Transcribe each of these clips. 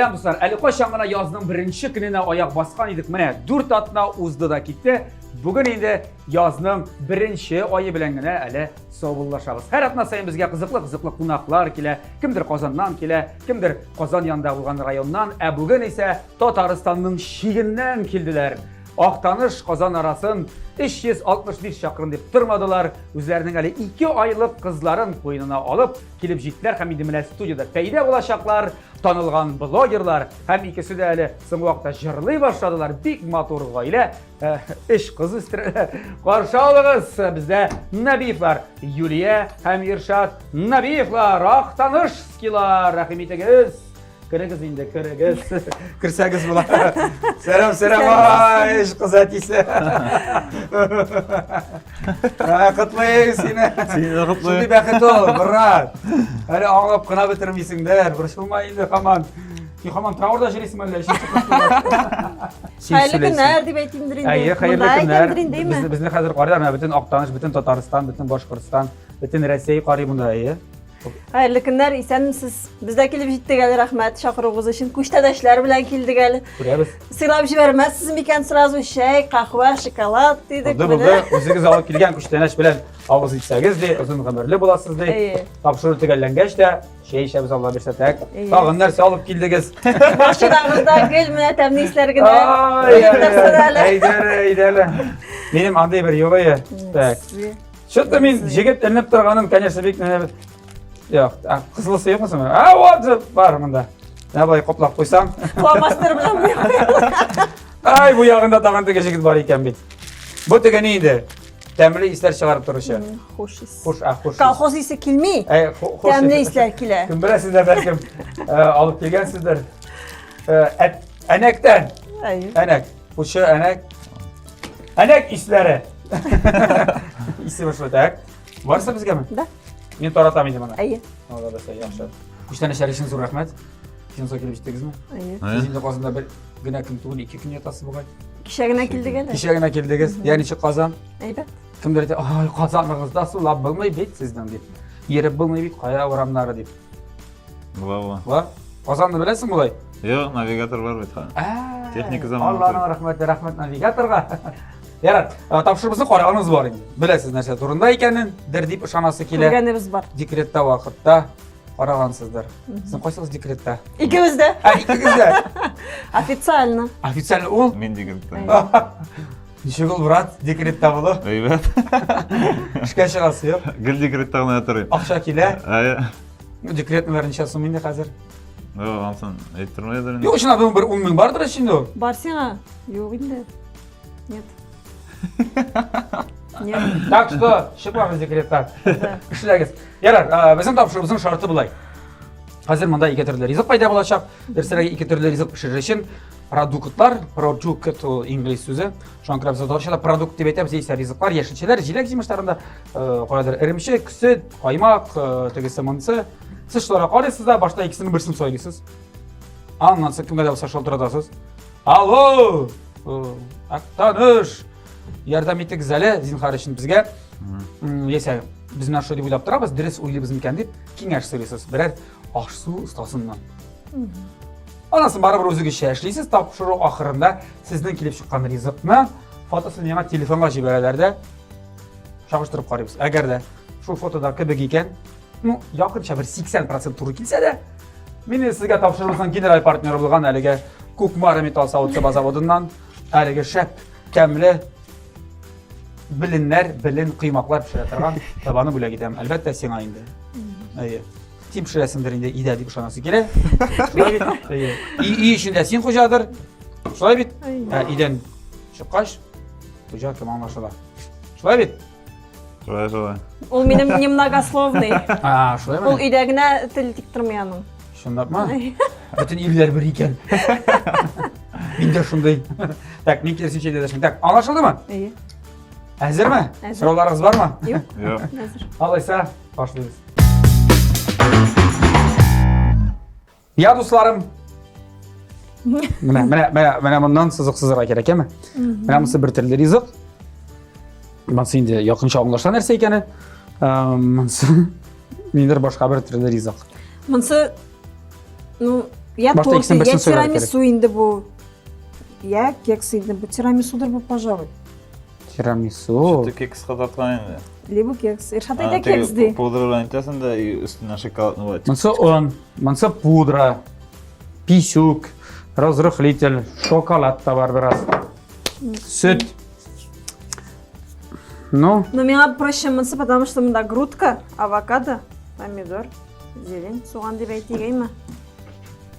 Сәлам дуслар, әле кайчан гына язның беренче көненә аяк баскан идек. Менә 4 атна узды да китте. Бүген инде язның беренче ае белән генә әле саубуллашабыз. Һәр атна саен безгә кызыклы-кызыклы кунаклар килә. Кемдер Казаннан килә, кемдер Казан янында булган районнан, ә бүген исә Татарстанның чигеннән килделәр. Актаныш Казан арасын 365 чакрым дип тормадылар. Үзләренең әле 2 айлык кызларын куенына алып килеп җиттеләр һәм инде менә студиядә пәйда булачаклар. Танылган блогерлар һәм икесе дә әле соңгы вакытта җырлый башладылар. Бик матур гаилә, өч кыз үстерәләр. Каршы алыгыз, бездә Набиевлар, Юлия һәм Иршат Набиевлар, Актанышскийлар, рәхим итегез. Керегез инде, керегез. Керсәгез була. Сәлам, сәлам, ай, өч кыз әтисе. Котлыйм сине. Сине дә котлыйм. Шундый бәхет ул, брат. Әле аңлап кына бетермисеңдер, борчылма инде һаман. Син һаман траурда йөрисеңме әллә? Өченче кыз тугач? Син Хәерле сөйләйсең. көннәр дип әйтимдер инде. Әйе, хәерле Монда көннәр. әйтәмдер инде, әйме? Безне, безне хәзер карыйлар, менә бөтен Актаныш, бөтен Татарстан, бөтен Башкортстан, бөтен Рәсәй карый монда, әйе. Хәерле көннәр, исәнмесез. Без дә килеп җиттек әле, рәхмәт чакыруыгыз өчен. Күчтәнәчләр белән килдек әле. Күрәбез. Сыйлап җибәрмәссез микән сразу чәй, каһвә, шоколад дидек. Булды, булды. Үзегез алып килгән күчтәнәч белән авыз итсәгез ди, озын гомерле буласыз ди. Әйе. Тапшыру төгәлләнгәч тә чәй эчәбез, Алла бирсә, так. Әйе. Тагын нәрсә алып килдегез? Машинагызда гел менә тәмле исләр генә. Ай, Йөреп торсын әле. Әйдә, әйдә әле. Минем андый бер юк ие. Так. Что-то мин җегет эленеп торганын, конечно, бик менә Юк, а, кызылысы юкмы соң? А, вот бар монда. Менә болай коплап куйсаң. Фломастер белән буяп. Ай, бу ягында тагын теге җегет бар икән бит. Бу теге ни инде? Тәмле исләр чыгарып торучы. Хуш ис. Хуш, а, хуш. ис. Колхоз исе килми. Әй, хуш. Тәмле исләр килә. Кем белә сездә бәлкем алып килгәнсездер. Әнәктән. Әйе. Әнәк. Кучы әнәк. Әнәк исләре. Исеме шул так. Барсы безгәме? Да. Мин таратам инде моны. Әйе. Алла бирсә, яхшы. Күчтәнәчләр өчен зур рәхмәт. Син соң килеп җиттегезме? Әйе. Сез инде Казанда бер генә көн түгел, ике көн ятасыз бугай. Кичә генә килдек әле. Кичә генә килдегез. Я ничек Казан? Әйбәт. Кемдер әйтә, ай, Казаныгызда сулап булмый бит сезнең дип. Йөреп булмый бит, кая урамнары дип. Була, була. Була. Казанны беләсең болай? Юк, навигатор бар бит хәзер. Техника заманы. Алланың рәхмәте, рәхмәт навигаторга. Ярар, тапшырыбызны караганыгыз бар инде. Беләсез нәрсә турында икәнен, дер дип ышанасы килә. Күргәнебез бар. Декретта вакытта карагансыздыр. Син кайсыгыз декретта? Икебез дә. Ә, икегез дә. Официально. Официально ул? Мин декретта. Ничек ул, брат, декретта булу? Әйбәт. Эшкә чыгасы юк. Гел декретта гына торыйм. Акча килә. Әйе. Ну, декретныйлар ничә сум инде хәзер? Юк, ансын әйттермәйдер инде. Юк, чынлап бер 10 мең бардыр инде ул. Бар сиңа? Юк инде. Нет. Нет. Так что, чыкмагыз декреттан. Да. Эшләгез. Ярар, безнең тапшыруыбызның шарты болай. Хәзер монда ике төрле ризык пайда булачак. Дөресрәге ике төрле ризык пешерер өчен продуктлар, продукт ул инглиз сүзе. Шуңа күрә без татарча продукт дип әйтәбез, яисә ризыклар, яшелчәләр, җиләк-җимешләрендә каядыр эремчек, сөт, каймак, тегесе монысы. Сез шуларга карыйсыз да, башта икесенең берсен сайлыйсыз. Аннан соң кемгә дә булса шалтыратасыз. Алло! Актаныш! Ярдәм итегез әле, зинһар өчен безгә. Яисә без менә шулай дип уйлап торабыз, дөрес уйлыйбыз микән дип киңәш сорыйсыз. Берәр аш-су остасыннан. Аннан соң барыбер үзегезчә эшлисез, тапшыру ахырында сезнең килеп чыккан ризыкны фотосын миңа телефонга җибәрәләр дә чагыштырып карыйбыз. Әгәр дә шул фотода кебек икән, ну, якынча бер 80% туры килсә дә, мин сезгә тапшырылган генераль партнер булган әлеге Кукмара металл савыт-саба заводыннан әлеге шәп, тәмле беленнәр, белен коймаклар пешерә торган табаны бүләк итәм. Әлбәттә, сиңа инде. Әйе. Син пешерәсеңдер инде өйдә дип ышанасы килә. Шулай бит? Әйе. Өй эчендә син хуҗадыр. Шулай бит? Ә өйдән чыккач, хуҗа кем аңлашыла. Шулай бит? Шулай, шулай. Ул минем немногословный. А, шулаймы? Ул өйдә генә тел тик тормый аның. Чынлапмы? Бөтен ирләр бер икән. Мин дә шундый. Так, мин киресенчә өйдә дәшмим. Так, аңлашылдымы? Әйе. Әзерме? Әзер. Сорауларыгыз бармы? Юк. Юк. Әзер. Алайса, башлыйбыз. Я, дусларым. Менә, менә, менә, менә моннан сызык сызырга кирәк, әме? Менә монысы бер төрле ризык. Монысы инде якынча аңлашыла нәрсә икәне. Монысы ниндидер башка бер төрле ризык. Монысы, ну, Я Башта торт, икесен я берсен сайларга кирәк. тирамису инде бу. Я кекс инде бу. Тирамисудыр бу, пожалуй. Тирамису. Что-то кекска тарткан инде. Либо кекс. Иршат Ана әйтә теге кекс ди. Пудра белән итәсең дә и өстенә шоколадны була. Монсы он, монсы пудра, писюк, разрыхлитель, шоколад та бар бераз. Сөт. Ну, Но миңа проще монсы, потому что монда грудка, авокадо, помидор, зелень, суган дип әйтик, әйме?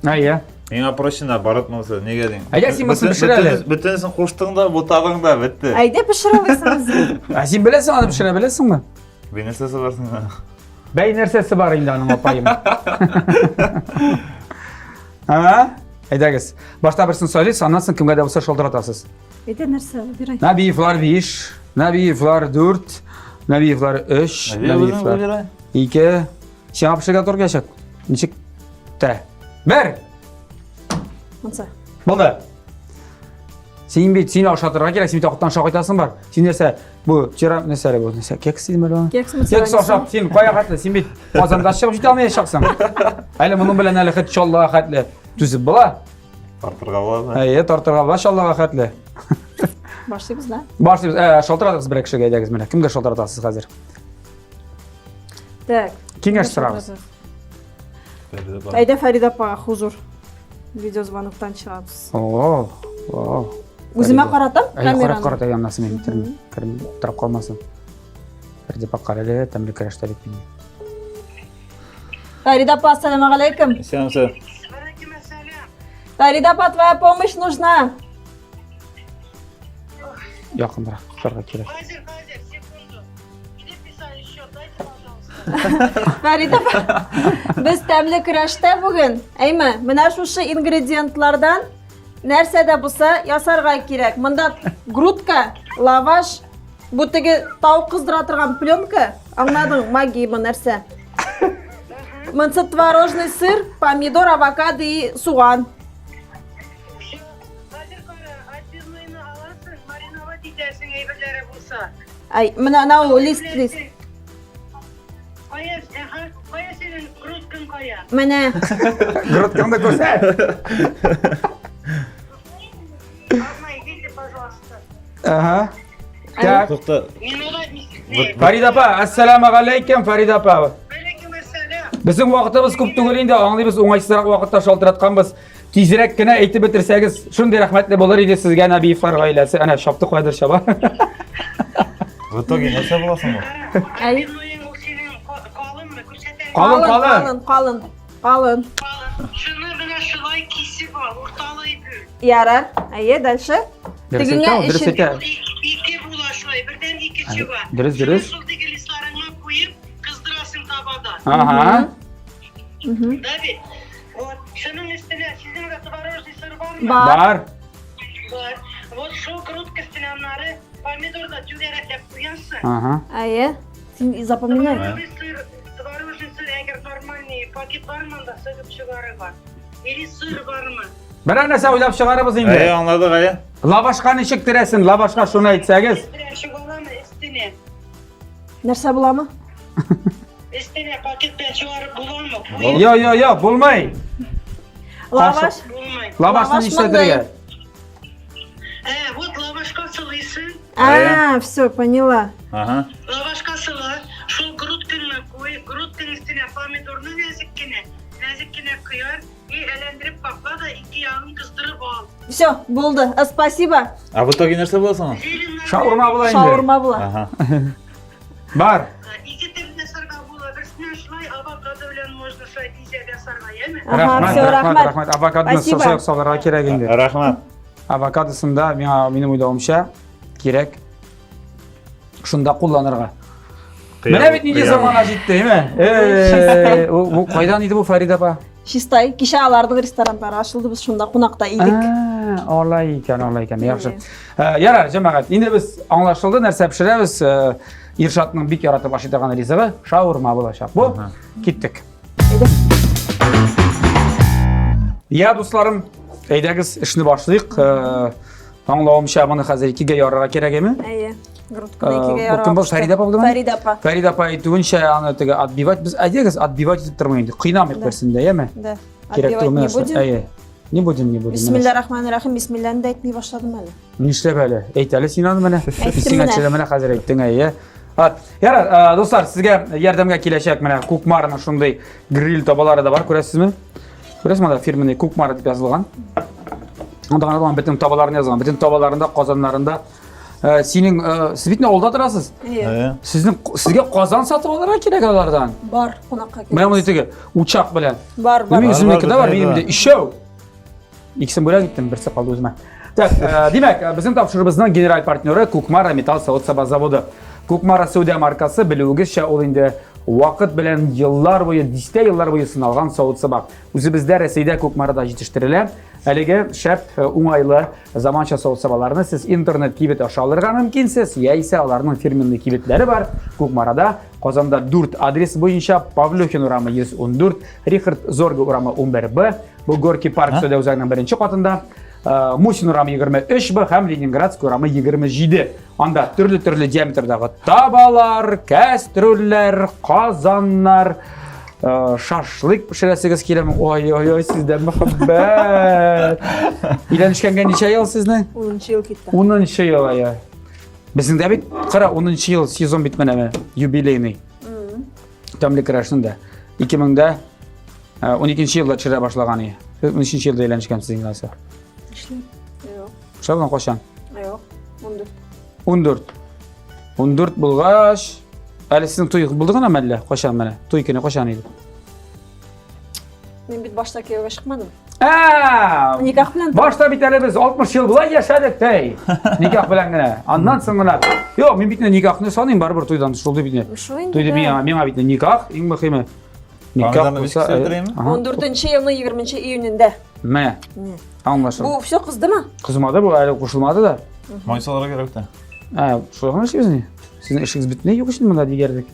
әйе. Миңа проще наоборот монысы, нигә дим? Әйдә, син монысын пешер әле. Бөтенесен куштың да, бутадың да, бетте. Әйдә пешерә аласың үзең. Ә син беләсең аны пешерә беләсеңме? Бей нәрсәсе бар сиңа? Бәй нәрсәсе бар инде аның апаем. А? Әйдәгез. Башта берсен сайлыйсыз, аннан соң кемгә дә булса шалтыратасыз. Әйдә нәрсә, выбирай. Нәбиевлар 5, Нәбиевлар 4, Нәбиевлар 3, Нәбиевлар 2. Сиңа пешергә туры киләчәк. Ничек тә? 1. Монсы. Булды. Син бит сине ашатырга кирәк, син бит актан шакайтасың бар. Син нәрсә, бу тира нәрсә әле бу? Нәрсә, кекс дидеме әле? Кексмы, Кекс тирамису? ашап, син кая хәтле, син бит Казанда чыгып җитә алмаячаксың. Әле моның белән әле хәт Чаллыга хәтле түзеп була. Тартырга була. Әйе, тартырга була Чаллыга хәтле. Башлыйбыз, да? Башлыйбыз. Ә, шалтыратыгыз бер кешегә әйдәгез менә. Кемгә шалтыратасыз хәзер? Так. Киңәш сорагыз. Әйдә Фәридә апага хузур. Видеозвоноктан чыгабыз. О, о. Үземә каратам Әйе, карап камераны. карата яннасы мин керм, керм, торып калмасын. Фәридә апа карале, тәмле көрәштә бит мине. Фәридә апа, ассаламу алейкум. Исәнмесез. Валейкум ассалям. Фәридә апа, твоя помощь нужна. Якынрак тотарга кирәк. Хәзер, хәзер, секунду. Где писали счет? Дайте, пожалуйста. Фәридә апа, без тәмле көрәштә бүген. Әйме, менә шушы ингредиентлардан нәрсә дә булса ясарга кирәк. Монда грудка, лаваш, бу теге тау кыздыра торган пленка. Аңладың, магия бу нәрсә. Монсы творожный сыр, помидор, авокадо и суган. Всё. Хәзер кара, отбивныйны аласың, мариновать итәсең әйберләре булса. Ай, менә ана ул лист, лист. Кая, аха, кая синең грудкаң кая? Менә. Грудкаңды күрсәт. Одна, идите, пожалуйста. Ага. Так. Тукта. Минута, Фәридә апа, ассаламу алейкум, Фәридә апа. Валейкум ассалям. Безнең вакытыбыз күп түгел инде, аңлыйбыз, уңайсызрак вакытта шалтыратканбыз. Тизрәк кенә әйтеп бетерсәгез, шундый рәхмәтле булыр иде сезгә Нәбиевлар гаиләсе. Әнә чапты кайдыр чаба. В итоге нәрсә була соң бу? Әй. Отбивныйың ул синең калынмы? Күрсәтә. Калын, калын. Калын, калын, калын. Калын. Шуны менә шулай кисеп ал, урталай бөл. Ярар. Әйе, дальше. Дөрес Тегеңә әйтә ул, дөрес өчен- әйтә. Ул ике була шулай, бердән ике чыга. Дөрес, дөрес. Шуны шул теге листларыңа куеп, кыздырасың табада. Ага. Мгм. Да бит? Вот, шуның өстенә сезнең дә творожный сыр бармы? Бар. Бар. Бар. Вот шул грудка өстенә аннары помидор да түгәрәкләп куясың. Ага. Әйе. Син запоминай. Творожный сыр, творожный сыр әгәр нормальный пакет бармы анда сыгып чыгарырга? Или сыр бармы? Берәр нәрсә уйлап чыгарабыз Әйе, инде. аңладык, әйе. Лавашка ничек терәсен? Лавашка шуны әйтсәгез. Өстенә чыгаламы өстенә? Нәрсә буламы? Өстенә пакет белән чыгарып буламы? Була. Йо, йо, йо, булмый. Лаваш. Булмый. Лавашны Лаваш нишләтергә? Ә, вот лавашка сылыйсың. А, все, поняла. Ага. Лавашка сыла, шул грудкаңны куй, грудкаң өстенә помидорны нәзек кенә, нәзек кенә кыяр и әйләндереп капла да ике ягын кыздырып ал. Все, булды. Спасибо. А в итоге нәрсә була соң? Зеленнар Шаурма була инде. Шаурма була. Ага. Бар. Ике төрле ясарга була. Берсенә шулай авокадо белән можно шулай бизәп ясарга, яме? Ага, Рәхмәт, всё, рәхмәт, рәхмәт. рәхмәт. Авокадоны Спасибо. сосок салырга кирәк инде. Рәхмәт. Авокадосын да миңа минем уйлавымча кирәк шунда кулланырга. Менә бит нинди замана җитте, әйме? Э, бу кайдан иде бу Фәридә апа? Чистай. Кичә аларның рестораннары ачылды, без шунда кунакта идек. А, Алай икән, алай икән. Яхшы. Э, Ярар, җәмәгать, инде без аңлашылды, нәрсә пешерәбез. Э, Иршатның бик яратып ашый торган ризыгы шаурма булачак. Бу киттек. Я, дусларым, әйдәгез эшне башлыйк. Э, Аңлавымча, моны хәзер икегә ярырга кирәк әйме? Әйе. Грудканы Э, икегә бу ярып. кем был? Фәридә апа булдымы? Фәридә апа. Фәридә апа әйтүенчә, аны теге отбивать без әйдәгез отбивать итеп тормый инде. Кыйнамыйк Да. берсен дә, яме? Да. Кирәк Отбивать түгел не менә. будем? Әйе. Не будем, не будем. Бисмилла рахман рахим, бисмилланы да әйтми башладым әле. Нишләп әле? Әйт әле син аны менә. Әйттем Исеңә менә. төшерә менә хәзер әйттең, әйе. Ат. Ярар, э, дуслар, сезгә ярдәмгә киләчәк менә Кукмараның шундый гриль табалары да бар, күрәсезме? Күрәсезме, анда фирменный Кукмара дип язылган. Анда гына булган бөтен табаларын язган, бөтен табаларында, казаннарында. Э, Синең, э, сез бит авылда торасыз. Әйе. Әйе. Сезнең сезгә казан сатып алырга кирәк алардан. Бар, кунакка Менә мондый киләбез. теге учак белән. Бар, бар. Минем Бар, үземнеке дә бар, бар, минем бар. дә өчәү. Икесен бүләк иттем, берсе калды үземә. Так, э, димәк, э, безнең тапшыруыбызның генераль партнеры Кукмара металл савыт-саба заводы. Кукмара сәүдә маркасы белүегезчә ул инде вакыт белән еллар буе, дистә еллар буе сыналган савыт-саба. Үзебездә Рәсәйдә Кукмарада җитештерелә. Әлеге шәп, э, уңайлы заманча савыт-сабаларны сез интернет кибет аша алырга мөмкинсез, яисә аларның фирменный кибетләре бар. Кукмарада, Казанда 4 адрес буенча Павлюхин урамы 114, Рихард Зорге урамы 11Б, бу Горький парк сәүдә үзәгенең беренче катында, э, Мусин урамы 23Б һәм Ленинградский урамы 27. Анда төрле-төрле диаметрдагы табалар, кәстрүлләр, казаннар, э, шашлык пешерәсегез киләме? Ой-ой-ой, сездә мәхәббәт. Өйләнешкәнгә ничә ел сезнең? 10 ел китте. 10 ел ая. Безнең дә бит кара 10 ел сезон бит менә менә, юбилейный. Тәмле көрәшнең дә. 2012 елда төшерә башлаган иде. 13 елда өйләнешкәнсез инде алайса. Нишләп? Юк. Шулай кайчан? Юк. 14. 14. 14 булгач, әле сезнең туй булды гына әллә? Кайчан менә? Туй көне кайчан иде? Мин бит башта кияүгә чыкмадым. Ә! Никах белән. Башта бит әле без 60 ел болай яшәдек, тәй. Никах белән генә. Аннан соң гына. Юк, мин бит никахны саныйм, барыбер туйдан шул дип бит. Шул инде. Туйда миңа, миңа бит никах иң мөһиме. Никах Помидорны булса, бик кисәтер ага. 14 елның 20 июнендә. Менә, аңлашылды. Бу все кыздымы? Кызмады бу, әле кушылмады да. Май салырга кирәк тә. Ә, шулай гына эшлибез ни? Сезнең эшегез бөтенләй юк өчен монда дигәрдек.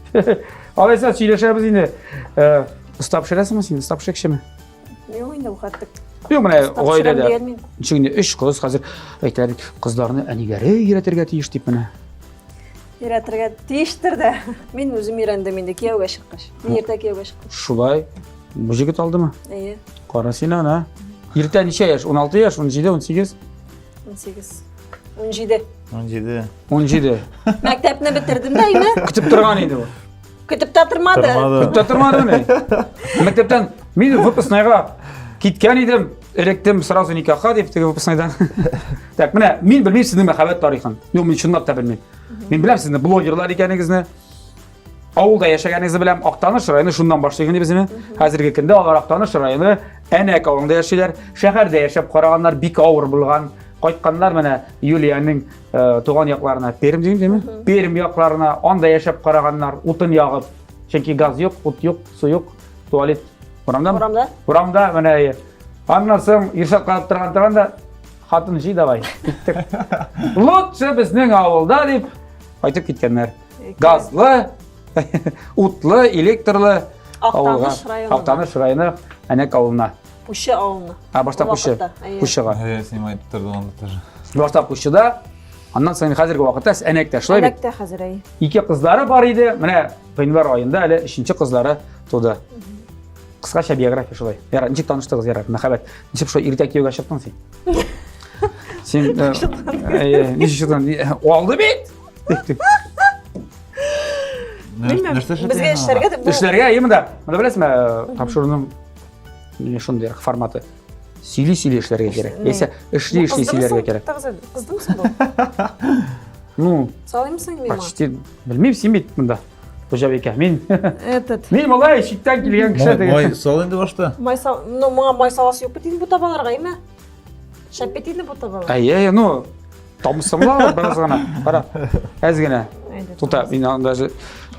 Алайса сөйләшәбез инде. Э, Оста пешерәсеңме син? Оста пешекчеме? Юк инде бу хәтлек. Юк, менә Оста пешерәм гаиләдә. дигәнмен. Ничек инде өч кыз хәзер әйтәләр бит, кызларны әниләре өйрәтергә тиеш дип менә. Өйрәтергә тиештер дә. Мин үзем өйрәндем инде кияүгә чыккач. Мин иртә кияүгә чыктым. Шулай. Бу җегет алдымы? Әйе. Кара син аны. Иртә ничә яшь? 16 яшь, 17, 18? 18. 17. 17. 17. Мәктәпне бетердем дә инде. Көтеп торган иде бу. Көтеп тә тормады. Тормады. Көтеп тә тормады мени? Мәктәптән мин выпускнойга киткән идем, эләктем сразу никахка дип теге выпускнойдан. Так, менә мин белмим сезнең мәхәббәт тарихын. Юк, мин чынлап та белмим. Мин беләм сезнең блогерлар икәнегезне. Авылда яшәгәнегезне беләм. Актаныш районы шуннан башлый инде безне. Хәзерге көндә алар Актаныш районы Әнәк авылында яшиләр. Шәһәрдә яшәп караганнар бик авыр булган. Кайтканнар менә Юлиянең э, туган якларына, Пермь дигән дими? Пермь якларына, анда яшәп караганнар, утын ягып. Чөнки газ юк, ут юк, су юк, туалет урамда. Урамда. Урамда менә э, аннан соң Иршат карап торган торган да хатын җый давай. Киттек. Лучше безнең авылда дип кайтып киткәннәр. Газлы, утлы, электрлы авылга. Актаныш районы. Актаныш районы Әнәк авылына. Пущы авылына. А башта Ул Пущы. вакытта, әйе. Пущыга. Я снимать торды анда тоже. Башта Пущыда, аннан соң хәзерге вакытта Әнәктә шулай бит. Әнәктә хәзер әйе. Ике кызлары бар иде. Менә гыйнвар аенда әле өченче кызлары туды. Кыскача биография шулай. Ярар, ничек таныштыгыз, ярар, мәхәббәт. Ничек шулай иртә кияүгә чыктың син? Син э, э, ничек чыктың? Алды бит. Белмим. Нәрсә эшләтә Безгә инде эшләргә дә бу Эшләргә, әйе монда. Монда беләсезме, э, тапшыруның менә шундый форматы. Сөйли-сөйли эшләргә кирәк. Не. Яисә эшли-эшли сөйләргә кирәк. Кыздымы соң бу? Ну, Салыймсың миңа? почти белмим, син бит монда. Хуҗабикә. Мин Этот. мин малай читтән килгән кеше Май, дигән. май сал инде башта. Май сал, ну моңа май саласы юк бит инде бу табаларга, әйме? Шәп бит инде бу табалар. Әйе, әйе, ну, тамсымла бераз гына. Кара. Әз генә. Әйдә, Тута, мин аны даже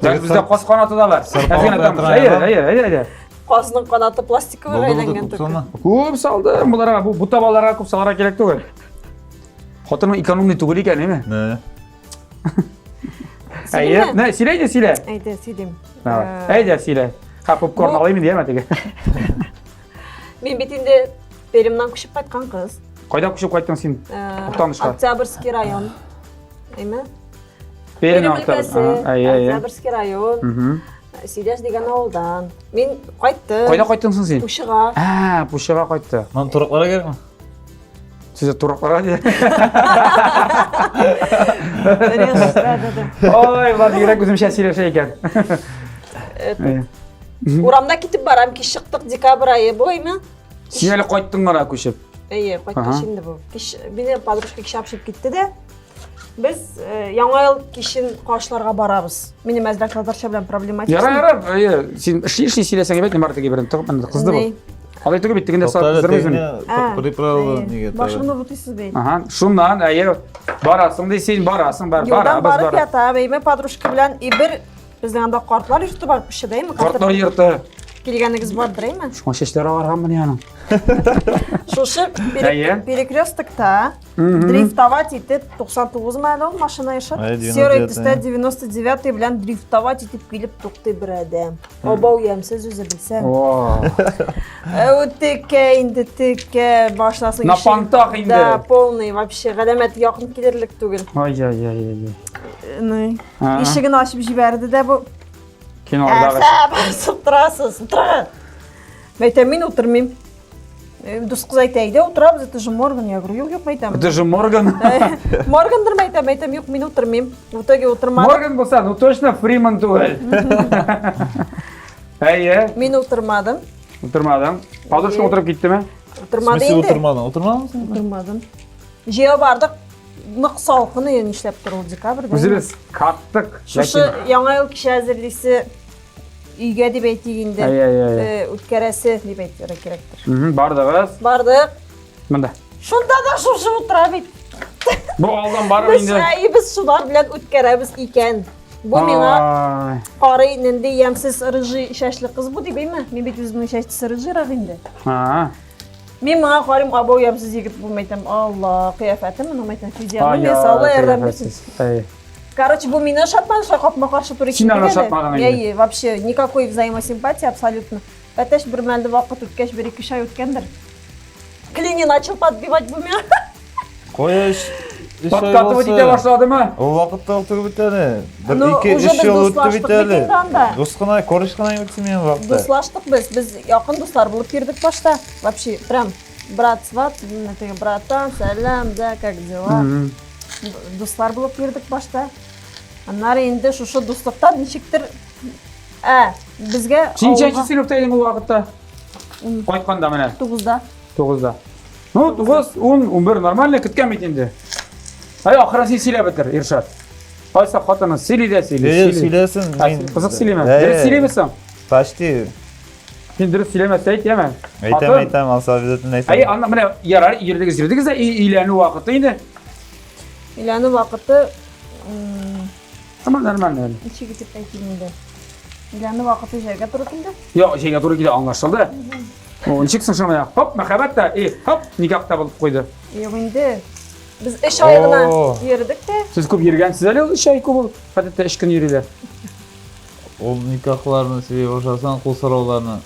Теге даже бездә каз канаты да бар. Әз генә белән тамыз. торган Әйе, ягы. әйе, әйе, әйе. Казның канаты пластиковыйга Булды, булды, әйләнгән күп түгел. салма. Күп салдым боларга, бу бу табаларга күп салырга кирәк түгел. Хатының экономный түгел икән, әйме? Не. Әйе, Сөйлиме? нә, сөйлә инде, сөйлә. Әйдә, сөйлим. Давай. Э, Әйдә, сөйлә. Ха, попкорн Бу- алыйм инде, яме теге. Мин бит инде Пермьнан күчеп кайткан кыз. Кайда күчеп кайттың син? Э, Актанышка. Октябрьский район. Әйме? Пермь Пермь өлкәсе, Әйе, әйе. Октябрьский район. Мгм. Сидәш дигән авылдан. Мин кайттым. Кайда кайттың соң син? Пучыга. Ә, Пучыга кайтты. Ман торакларга кирәкме? Сезгә торакларга ди. Да, да, да. Ой, Влад бигрәк үземчә сөйләшә икән. Урамда китеп барам, кич чыктык, декабрь ае бу, әйме? Син әле кайттың гына күчеп. Әйе, кайткач инде бу. Кич мине подружка кич апшып китте дә. Без э, яңа ел кичен каршыларга барабыз. Минем әзрәк татарча белән проблематично. Ярар, ярар. Әйе, син эшли эшли сөйләсәң әйбәт, бар теге берен тыгып, менә кызды бу. Алай түгел бит, тегендә сарып кыздырмыйсың. Приправа нигә? Башымны бутыйсыз бит. Ага, шуннан, әйе, барасың ди син, барасың, бар, Юлдан барабыз, барып бара. ята, бәйме подружка белән и бер безнең анда картлар йорты бар, Пущада, әйме? Картлар йорты. Килгәнегез бардыр, әйме? Шуңа чәчләре агарганмыни аның? Шушы Әйе. перекрестокта дрифтовать итеп 99 мы әле ул машина Иршат? Әйе, 99 Серый төстә 99 белән дрифтовать итеп килеп туктый бер адәм. Абау ямьсез үзе белсәң. О. Әү текә инде текә башласын. На понтах инде. Да, полный вообще галәмәт якын килерлек түгел. Ай-яй-яй-яй. Ну, А. ишеген ачып җибәрде дә бу. Кинодагы. Нәрсә басып торасыз? Утырыгыз. Мәйтәм, мин утырмыйм. Э, Дус кыз әйтә, әйдә утырабыз, это же Морган. Я говорю, юк, юк, мәйтәм. Это же Морган. Моргандыр мәйтәм, мәйтәм, юк, мин утырмыйм. В итоге утырмадым. Морган булса, ну точно Фриман түгел. Әйе, Мин утырмадым. утырмадың. Подружка утырып киттеме? Утырмады инде. Утырмадың, утырмадың син? Утырмадым. Җәяү бардык. Нык салкын иде, нишләп тор ул декабрьдә. Үзебез каттык. Шушы яңа ел кичә әзерлисе өйгә дип әйтик инде. Әйе, әйе, әйе. Э, Үткәрәсе дип әйтергә кирәктер. Мгм, Бардыгыз. Бардык. Монда. Шунда да шушы утыра бит. Бу алдан барып Без инде. әй, без шулар белән үткәрәбез икән. Бу миңа Ай. карый нинди ямьсез рыжий чәчле кыз бу дип әйме? Мин бит үземнең чәч төсе рыжийрак инде. А. Мин моңа карыйм, абау ямьсез егет бу мәйтәм. Алла, кыяфәте моның мәйтәм, физиономиясе, Алла ярдәм бирсен. Әй. Короче, бу мине ошатмады, шулай капма-каршы туры Син аны килде әле. ошатмадың инде. Әйе, вообще никакой взаимосимпатии абсолютно. Әтәч бер мәлде вакыт үткәч, бер ике өч ай үткәндер. Клини начал подбивать бу миңа. Кая өч өч ай Подкатывать итә булса. башладымы? Ул вакытта ул түгел бит әле. Бер Ну, ике уже өч без ел үтте дуслаштык бит әле. бит инде анда. Дус кына, кореш кына үтте минем вакытта. Дуслаштык без, без якын дуслар булып йөрдек башта. Вообще, прям брат сват, менә теге братан, сәлам, да, как дела? Мгм. Дуслар булып йөрдек башта. Аннары инде шушы дуслыктан ничектер ә, безгә Син ничәнче авылга сыйныфта идең ул вакытта? Кайтканда менә. 9-да. 9-да. Ну, 9, 10, 11 нормально көткән бит инде. Ай, ахырын син сөйләп бетер, Иршат. Кайсы хатыны сөйли дә сөйли. Әйе, сөйли. сөйләсен. А, мин- син кызык сөйлиме? Әйе. Дөрес сөйлиме соң? Почти. Син дөрес сөйләмәсә әйт, яме. Әйтәм, Хатын- әйтәм, алса обязательно әйтәм. Әй, анда менә ярар, йөрдегез, йөрдегез дә өйләнү вакыты инде. Өйләнү вакыты Тамам, нормально әле. ничек итеп әйтим инде. Өйләнү вакыты җәйгә туры килде. Юк, җәйгә туры килде, аңлашылды. О, ничек соң шуны? Хоп, мәхәббәт тә, и, хоп, никах та булып куйды. Юк инде. Без өч ай гына О. йөрдек тә. Сез күп йөргәнсез әле ул 3 ай күп ул. Гадәттә 3 көн йөриләр. Ул никахларны сөйли башласаң, кул сорауларны.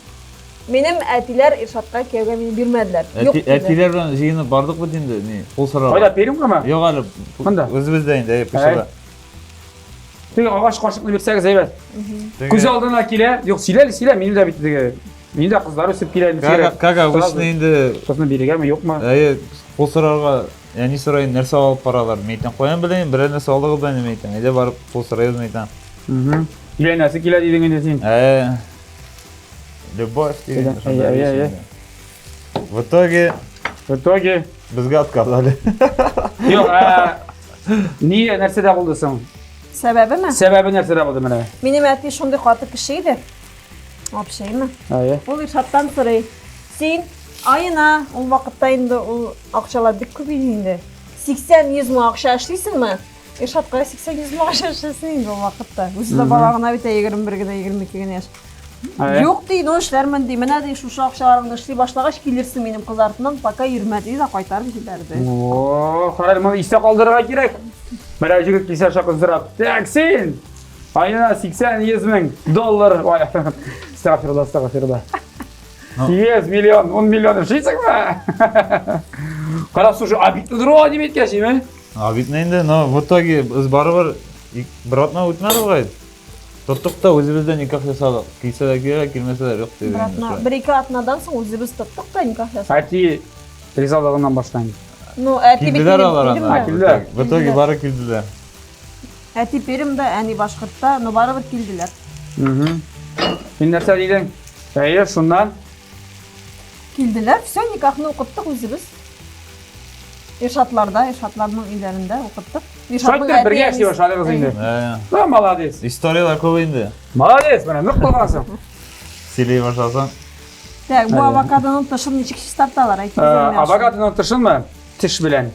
Минем әтиләр Иршатка кияүгә мине бирмәделәр. Юк Әти, диде. әтиләр белән җыенып бардык бит инде, ни, кул сорауга. Кайда Пермгамы? Юк әле. Монда. Үзебездә инде, әйе, Пушада. Теге агач кашыкны бирсәгез әйбәт. Теге- Күз алдына килә. Юк, сөйлә әле, сөйлә, минем дә бит теге. Минем дә кызлар үсеп килә инде. Как, как обычно инде, Кызны бирергәме, юкмы? әйе, кул сорарга әни сорый, нәрсә алып баралар? Мин әйтәм, каян беләм, берәр нәрсә алдыгыз да инде, мин әйтәм. Әйдә барып кул сорыйбыз, мин әйтәм. Мгм. Өйләнәсе килә дидең инде син. Әйе. Любовь дигән Әйе, шунда әйе, әйе. инде. В итоге В итоге безгә отказали. Юк, ә, ни нәрсәдә булды соң? Сәбәбеме? Сәбәбе нәрсәдә булды менә? Минем әти шундый каты кеше иде. Вообще-мы. Әйе. Ул Иршаттан сорый. Син аена, ул вакытта инде ул акчалар бик күп иде инде. 80-100 мең акча эшлисеңме? Иршатка 80-100 мең акча эшләсен инде ул вакытта. Үзе дә бала гына бит, 21 генә, 22 генә яшь. Әйе. Юк ди, ну эшләрмен ди. Менә ди, шушы акчаларыңны эшли башлагач килерсең минем кыз артыннан, пока йөрмә ди дә кайтарып җибәрде. О, карар, моны истә калдырырга кирәк. Берәр җегет килсә шакын сорап, так син аена 80-100 мең доллар, ой, астагфирулла, астагфирулла. 100 миллион, 10 миллион эшлисеңме? Карап, слушай, обидно дөрә дип әйткәч, име? Обидно инде, но в итоге без барыбер бер атна үтмәде бугай. Тоттык та үзебездә никах ясадык. Килсә дә килә, килмәсә дә юк диде. Бер атна, бер-ике атнадан соң үзебез тоттык та никах ясадык. Әти ризалыгыннан башланды. Ну, әти бит Килделәр инде алар Пермьдә. анда. Килделәр. В итоге бары килделәр. Әти Пермьдә, әни Башкортта, но барыбер килделәр. Угу. Син нәрсә дидең? Әйе, шуннан. Килделәр, все, никахны укыттык үзебез. Иршатларда, Иршатларның өйләрендә укыттык. Шулай итеп бергә яши башладыгыз инде. Ә, Да, молодец. Историяләр күп инде. Молодец, менә нык булгансың. Сөйли башласаң. Так, бу Әйе. авокадоның тышын ничек чистарталар? Әйтегез Э, әле миңа. Авокадоның тышынмы? Теш белән.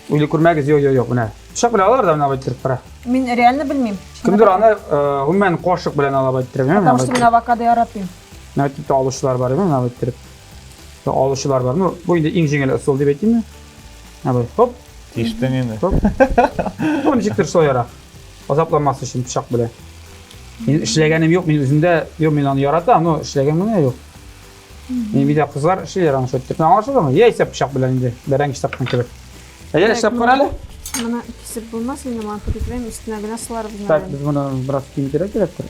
Уйлый күрмәгез, юк, юк, юк, менә. Пычак белән алалар да менә алып иттереп тора. Мин реально белмим. Кемдер аны э, гомумән кашык белән алып иттереп, менә Потому что мин авокадо яратмыйм. Менә итеп тә алучылар бар, менә алып иттереп. Алучылар бар. Ну, бу инде иң җиңел ысул дип әйтимме? Менә бу. Хоп, Тиштең инде. хоп. Ну, ничектер шулайрак. Азапланмас өчен пычак белән. Мин эшләгәнем юк, мин үземдә, юк, мин аны яратам, но эшләгән генә юк. Мин өйдә кызлар эшлиләр аны шулай итеп. Аңлашылдымы? Яисә пычак белән инде, бәрәңге чапкан кебек. Әйдә, эшләп кара әле. Моны кисеп булмас инде, моны күтәрәм, өстенә генә сыларбыз. Так, без моны бераз киметергә кирәктер.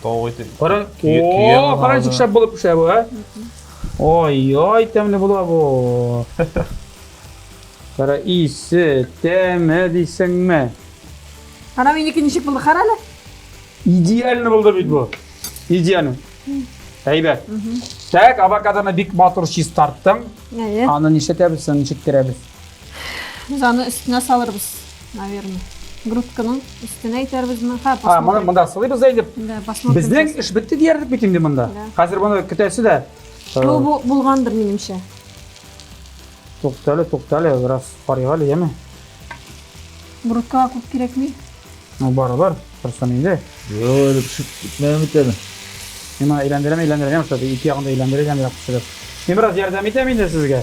Тавык ите. Кара, Көя о, кара ничек шәп булып пешә бу, ә? Ой-ой, тәмле була бу. Кара исе, тәме дисеңме? Кара минеке ничек булды, кара әле. Идеально булды бит бу. Идеально. Әйбәт. Так, авокадоны бик матур чистарттың. Әйе. Аны нишләтәбез, соң ничек керәбез? Без аны өстенә салырбыз, наверное. Грудканың өстенә итәрбезме? Ха, А, моны монда сылыйбыз да инде. Да, посмотрим. Безнең эш бетте диярлек бит инде монда. Да. Хәзер моны көтәсе дә. Ну, бу булгандыр минемчә. Туктале, туктале, бераз карыйк әле, яме. Грудкага күп кирәкми. Ну, барыбер, торсын инде. Юк, әле пешеп бетмәгән бит әле. Мин моны әйләндерәм, әйләндерәм, шулай ике ягын да әйләндерә, әйләндерә пешереп. Мин бераз ярдәм итәм инде сезгә.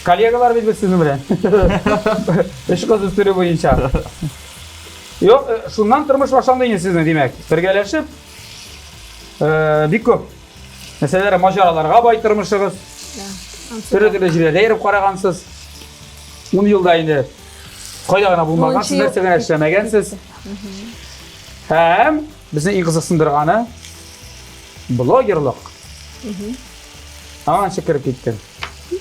Коллегалар бит без сезнең белән. Эш кыз үстерү буенча. Юк, шуннан тормыш башланды инде сезнең, димәк. Бергәләшеп, бик күп мәсьәләләр, маҗараларга бай тормышыгыз. Да. Төрле-төрле җирләрдә йөреп карагансыз. 10 елда инде кайда гына булмагансыз, Унынчы ел. нәрсә генә эшләмәгәнсез. Һәм безне иң кызыксындырганы блогерлык. Аңа ничек кереп киттең?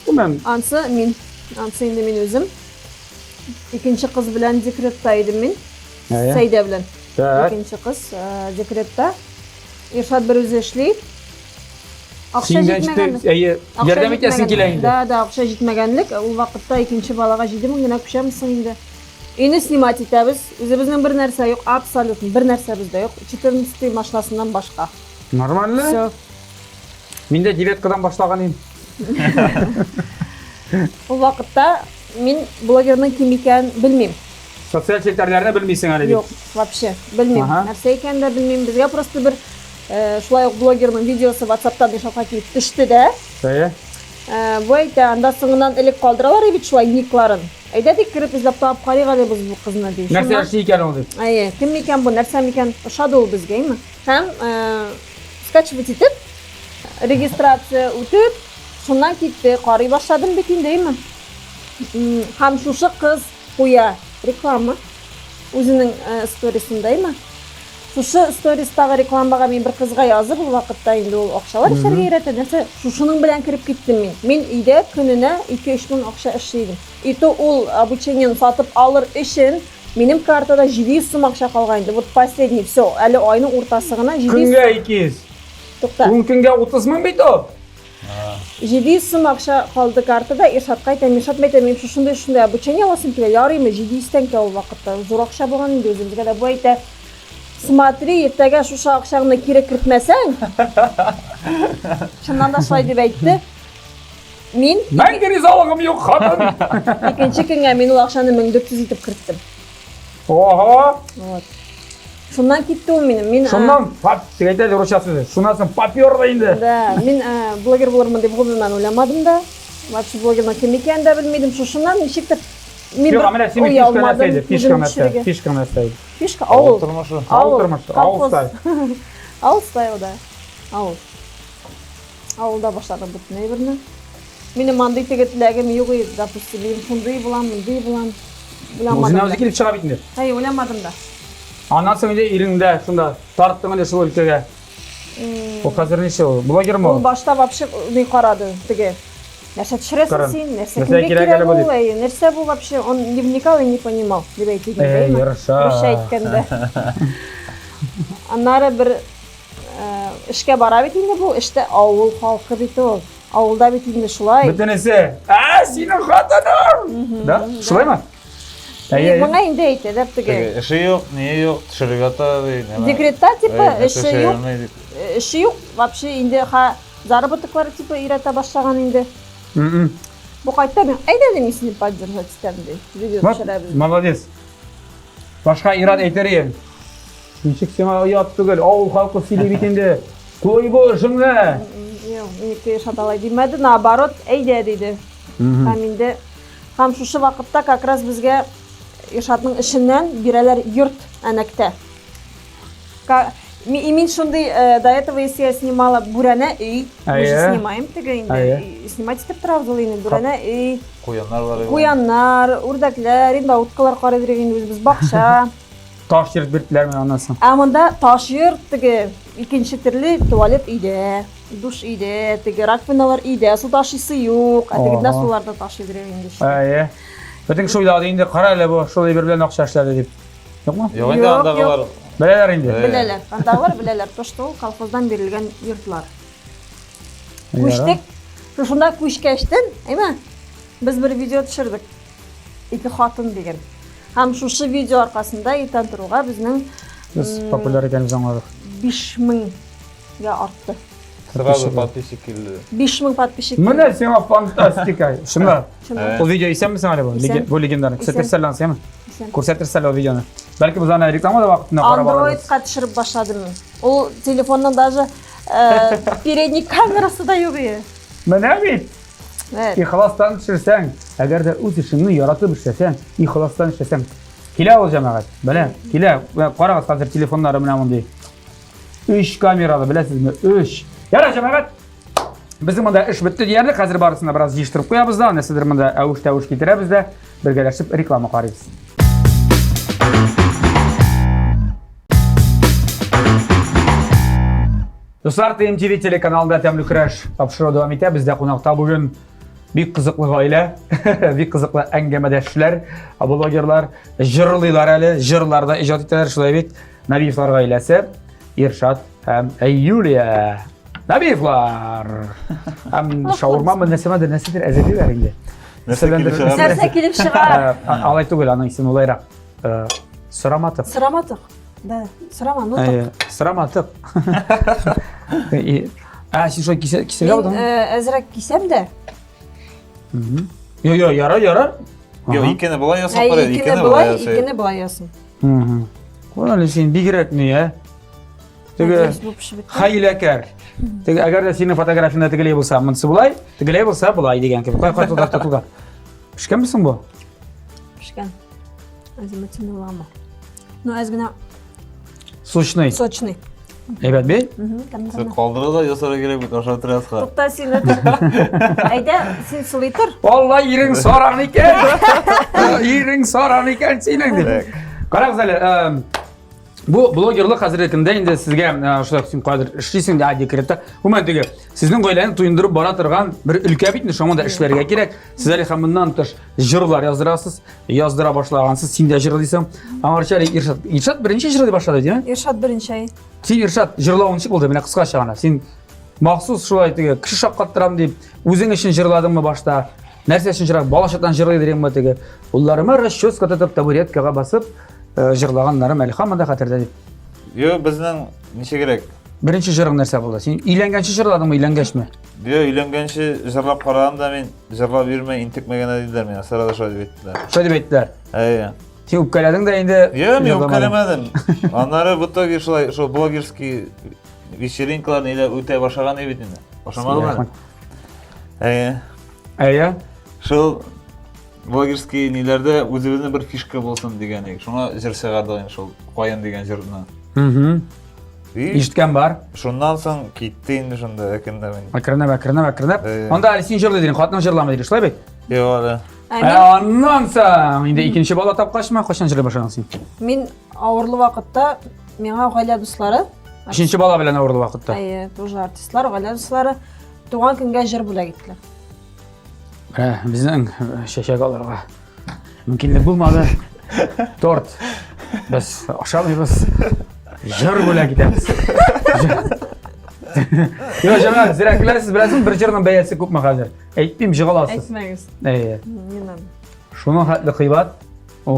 Гомумән, Ансы мин. Ансы инде мин үзем. Икенче кыз белән декретта идем мин. Әйе. Сәйдә белән. Так. Икенче кыз декретта. Иршат бер үзе эшли. Акча Син дә җитмәгәнлек. әйе, Акча ярдәм итәсең килә инде. Да, да, акча җитмәгәнлек. Ул вакытта икенче балага 7000 генә күчәмсең инде. Өйне снимать итәбез. Үзебезнең бер нәрсә юк, абсолютно бер нәрсәбез дә юк. 14 машинасыннан башка. Нормально. Всё. Мин дә девяткадан башлаган идем. Ул вакытта мин блогерның кем икәнен белмим. Социаль челтәрләрне белмисең әле бит. Юк, вообще белмим. Ага. Нәрсә икәнен дә белмим. Безгә просто бер шулай ук блогерның видеосы WhatsApp'тан Илшатка килеп төште дә. Әйе. Бу әйтә, анда соңыннан элек калдыралар бит шулай никларын. Әйдә дип кереп эзләп табып карыйк әле без бу кызны ди. Нәрсә Шуннан- эшли икән ул дип. Әйе, кем микән бу, нәрсә микән? Ошады ул безгә, әйме? Һәм скачивать итеп, регистрация үтеп, шуннан китте. Карый башладым бит инде, әйме? Һәм шушы кыз куя реклама үзенең сторисында, әйме? Шушы стористагы рекламага мин бер кызга язып, ул вакытта инде ул акчалар эшләргә өйрәтә, нәрсә, шушының белән кереп киттем мин. Мин өйдә көненә 2-3 мең акча эшли идем. И то ул обучениене сатып алыр өчен минем картада 700 сум акча калган инде. Вот последний, все, әле айның уртасы гына 700. Көнгә 200. Тукта. 10 көнгә 30 мең бит ул. 700 сум акча калды картада, Иршатка әйтәм, Иршат әйтәм, мин шушындый шушындый обучение аласым килә, ярыймы, 700 тәңкә ул вакытта. Зур акча булган инде үзебезгә дә. Бу әйтә, смотри, иртәгә шушы акчаңны кире кертмәсәң. Чыннан да шулай дип әйтте. Мин Мәңге ризалыгым юк, хатын. икенче көнгә мин ул акчаны 1400 итеп керттем. Ого! Вот. Шуннан китте ул минем. Мин Шуннан пап дип әйтә русча сүзе. Шуннан соң попёрла инде. Да, мин блогер булырмын дип гомумән уйламадым да. Вообще блогерның кем икәнен дә белмидем. Шушыннан ничектер мин Юк, бер ә менә синең уй фишка нәрсә алмадым иде? Фишка үзем нәрсә? төшерергә. Фишка нәрсә иде? Фишка авыл. тормышы. Авыл тормышы, авыл колхоз. стайл. Авыл стайл, да. Авыл. Авылда башладым бөтен әйберне. Минем андый теге теләгем юк иде, допустим, мин шундый булам, мондый булам. Уйламадым. Үзенә үзе килеп чыга бит инде. Әй, уйламадым да. Аннан соң инде ирең дә шунда тарттың инде шул өлкәгә. Ул хәзер ничә ул? Блогермы Ул ул? башта вообще ни карады теге. Нәрсә төшерәсең Каран. син? Нәрсә Нәрсә кемгә кирәк кирәк әле бу ул? дип. Әй, нәрсә бу вообще? Он не вникал и не понимал, дип әйтик инде, Әй, әйме? ярыша. Русча әйткәндә. Аннары бер эшкә бара бит инде бу, эштә авыл халкы бит ул. Авылда бит инде шулай. Бөтенесе, ә, синең хатының! Да? Шулаймы? Әйе, әйе. Моңа инде әйтәләр теге. Теге эше юк, не юк, төшерергә ята ди. нәмә. Декретта типа Әй, эше нәрсә юк, йөрми дип. эше юк, вообще инде ха заработоклары типа өйрәтә башлаган инде. М-м. Бу кайтта мин әйдә әле мин сине поддержать итәм ди. Видео Вот, төшерәбез. молодец. Башка ир-ат әйтер иде. Ничек сиңа оят түгел, авыл халкы сөйли бит инде. Куй бу эшеңне. Юк, минеке Иршат алай димәде, наоборот, әйдә диде. Һәм инде һәм шушы вакытта как раз безгә Иршатның эшеннән бирәләр йорт әнәктә. И мин шундый, до этого, если я снимала бүрәнә өй, мы же снимаем теге инде, снимать итеп торабыз ул инде, бүрәнә өй. Куяннар бар. Куяннар, үрдәкләр, инде уткалар карый бирик инде үзебез бакча. Таш йорт бирделәр менә аннан соң. Ә монда таш йорт теге икенче төрле туалет өйдә, душ өйдә, теге раковиналар өйдә, су ташыйсы юк, ә тегендә сулар да ташый бирә инде. Әйе. Бөтен кеше уйлады инде, кара әле бу шул әйбер белән акча эшләде дип. Юкмы? Юк инде андагылар. Беләләр инде. Беләләр. Андагылар беләләр. То, что ул колхоздан бирелгән йортлар. Күчтек. Шушында күчкәчтен, әйме? Без бер видео төшердек. Ике хатын дигән. Һәм шушы видео аркасында иртән торуга безнең без популяр икәнебезне аңладык. 5000 гә артты. Сразу подписчик килде. 5000 подписчик. Менә сиңа фантастика. Чынлап. Ул видео исәнме сиңа әле бу? Бу легендарный. Күрсәтерсә әле аны, Күрсәтерсә әле ул видеоны. Бәлки без аны реклама да вакытында карап алырбыз. Андроидка төшереп башладым мин. Ул телефонның даже передний камерасы да юк иде. Менә бит. Ихластан төшерсәң, әгәр дә үз эшеңне яратып эшләсәң, ихластан эшләсәң, килә ул җәмәгать. Менә, килә. Карагыз, хәзер телефоннары менә мондый. Өч камералы, беләсезме? Өч. Ярар, җәмәгать. Безнең монда эш бетте диярлек. Хәзер барысын да бераз җыештырып куябыз да, нәрсәдер монда әвеш-тәвеш китерәбез дә, бергәләшеп реклама карыйбыз. Дуслар, ТМТВ телеканалында Тәмле көрәш тапшыруы дәвам итә. Бездә кунакта бүген бик кызыклы гаилә, бик кызыклы әңгәмәдәшләр, блогерлар, җырлыйлар әле, җырлар да иҗат итәләр, шулай бит. Набиевлар гаиләсе, Иршат һәм Юлия. Набиевлар! Һәм шаурмамы, нәрсәмәдер, нәрсәдер әзерлиләр инде. Нәрсә килеп чыга? Алай түгел, аның исеме улайрак. Сораматык. Сораматык. Да, сорама, ну так. Сорама, тык. Ә, син шулай кисә, кисәргә булдың? Мин әзрәк кисәм дә. Йо, йо, ярар, ярар. Йо, икене болай ясап кара, икене болай, икене болай ясын. Кара әле син бигрәк ни, ә? Теге хәйләкәр. Теге әгәр дә синең фотографияңдә тегеләй булса, монысы болай, тегеләй булса, болай дигән кебек. Кай, кай, тукта, тукта. Пешкәнме соң бу? Пешкән. Азимутин лама. Ну, әз генә Сочный. Сочный. Әйбәт бит? Сез калдыры да ясарга кирәк бит, ашап торасыз. Тукта син. Әйдә, син сулый тор. Алла, ирең саран икән. Ирең саран икән синең дип. Карагыз әле, бу блогерлык хәзерге көндә инде сезгә шулай син кадер эшлисең дә декретта. Гомумән теге сезнең гаиләне туендырып бара торган бер өлкә бит инде, шуңа да эшләргә кирәк. Сез әле һәм моннан тыш җырлар яздырасыз, яздыра башлагансыз, син дә җырлыйсың. Аңарчы әле Иршат, Иршат беренче җырлый башлады, димме? Иршат беренче. Син Иршат җырлавың ничек булды? Менә кыскача гына. Син махсус шулай теге кеше шаккаттырам дип, үзең өчен җырладыңмы башта? Нәрсә өчен җырлап, бала чактан җырлый дидеңме теге? Улларыма расческа тотып табуреткага басып, җырлаганнарым әле һаман да хәтердә дип. Юк, безнең ничегрәк? Беренче җырың нәрсә булды? Син өйләнгәнче җырладыңмы, өйләнгәчме? Юк, өйләнгәнче җырлап карадым да мин җырлап йөрмә, интекмә генә диделәр миңа. Сразу шулай дип әйттеләр. Шулай дип әйттеләр. Әйе. Син үпкәләдең дә инде. Юк, мин үпкәләмәдем. Аннары в итоге шулай, шул блогерский вечеринкалар ниләр үтә башлаган бит инде. Башламадымы? Әйе. Әйе. Шул блогерский ниләрдә үзебезнең бер фишка булсын дигән идек. Шуңа җыр чыгардык инде шул Каен дигән җырны. Угу. Ишеткән бар. Шуннан соң китте инде шунда әкренләп. Әкренләп, әкренләп, әкренләп. Анда әле син җырлый дидең, хатының җырламый диде, шулай бит? Юк әле. Ә Ә аннан соң инде икенче бала тапкачмы, кайчан җырлый башладың син? Мин авырлы вакытта миңа гаилә дуслары, Өченче бала белән авырлы вакытта. Әйе, тоже артистлар, гаилә дуслары туган көнгә җыр бүләк иттеләр. Ә, безнең чәчәк алырга мөмкинлек булмады. Торт без ашамыйбыз. Җыр бүләк итәбез. Юк, җәмәгать, зирәк көләсез, беләсезме, бер җырның бәясе күпме хәзер? Әйтмим, җыгаласыз. Әйтмәгез. Әйе. Не надо. Шуның хәтле кыйбат. О.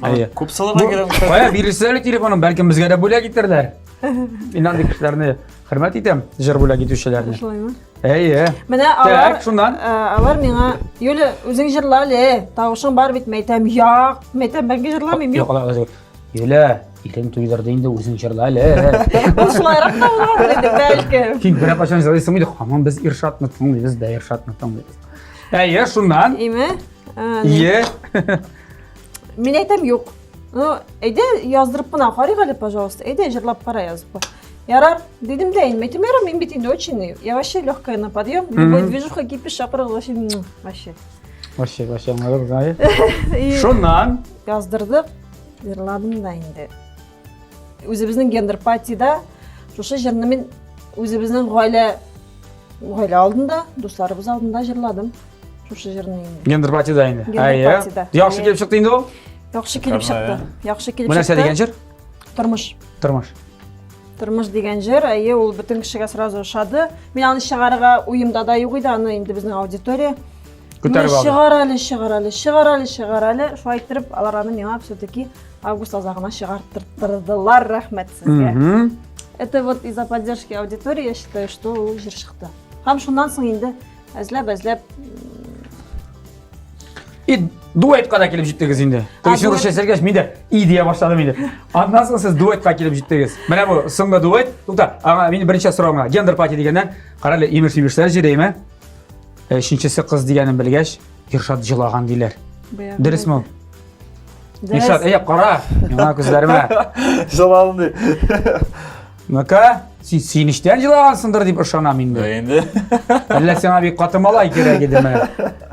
Әйе. Күп салырга кирәк. Кая бирелсә әле телефоным, бәлкем безгә дә бүләк итәрләр. Мин андый кешеләрне хөрмәт итәм, җыр бүләк итүчеләрне. Шулаймы? Әйе. Менә алар, Так, шуннан. алар миңа, Юля, үзең җырла әле, тавышың бар бит, мәйтәм, як, мәйтәм, бәлки җырламыйм, Юк, юк. алай алай. Юля, ирең туйдырды инде, үзең җырла әле. Ул шулайрак та булгандыр инде, бәлкем. Син берәр кайчан җырлыйсың инде, һаман без Иршатны тыңлыйбыз да Иршатны тыңлыйбыз. Әйе, шуннан. Име? Ие. Мин әйтәм, юк. Ну, әйдә яздырып кына карыйк әле, пожалуйста. Әйдә җырлап кара язып куй. Ярар, дидем дә инде. Әйтәм, ярар, мин бит инде очень, я вообще легкая на подъем. Любой движуха, кипиш, чакырыгыз, вообще, вообще. Вообще, вообще, аңладык, әйе. Шуннан. Яздырдык, җырладым да инде. Үзебезнең гендер патида шушы җырны мин үзебезнең гаилә гаилә алдында, дусларыбыз алдында җырладым. Шушы җырны инде. Гендер патида инде. Гендер патида. Яхшы килеп чыкты инде ул. Яхшы килеп чыкты. Яхшы килеп чыкты. Бу нәрсә дигән җыр? Тормыш. Тормыш. Тормыш дигән җыр, әйе, ул бөтен кешегә сразу ошады. Мин аны чыгарырга уемда да юк иде, аны инде безнең аудитория күтәреп алды. Чыгар әле, чыгар әле, чыгар әле, чыгар әле. Шулай иттереп, алар аны миңа все-таки август азагына чыгарттырдылар, рәхмәт сезгә. Это вот из-за поддержки аудитории, я считаю, что ул җыр чыкты. Һәм шуннан соң инде әзләп-әзләп И дуэтка да килеп җиттегез инде. Теге русча сөйләгәч, мин дә и дия башладым инде. Аннан соң сез дуэтка килеп җиттегез. Менә бу соңгы дуэт. Тукта, аңа мин беренче соравым гына. Гендер пати дигәннән, кара әле, имеш-имешләр җөрейме? Өченчесе кыз дигәнен белгәч, Иршат җылаган диләр. Дөресме ул? Иршат, әй, кара, миңа күзләремә. Җыладым ди. Ну-ка, син сөенечтән җылагансыңдыр дип ышанам инде. Да инде. Әллә сиңа бик каты малай кирәк идеме?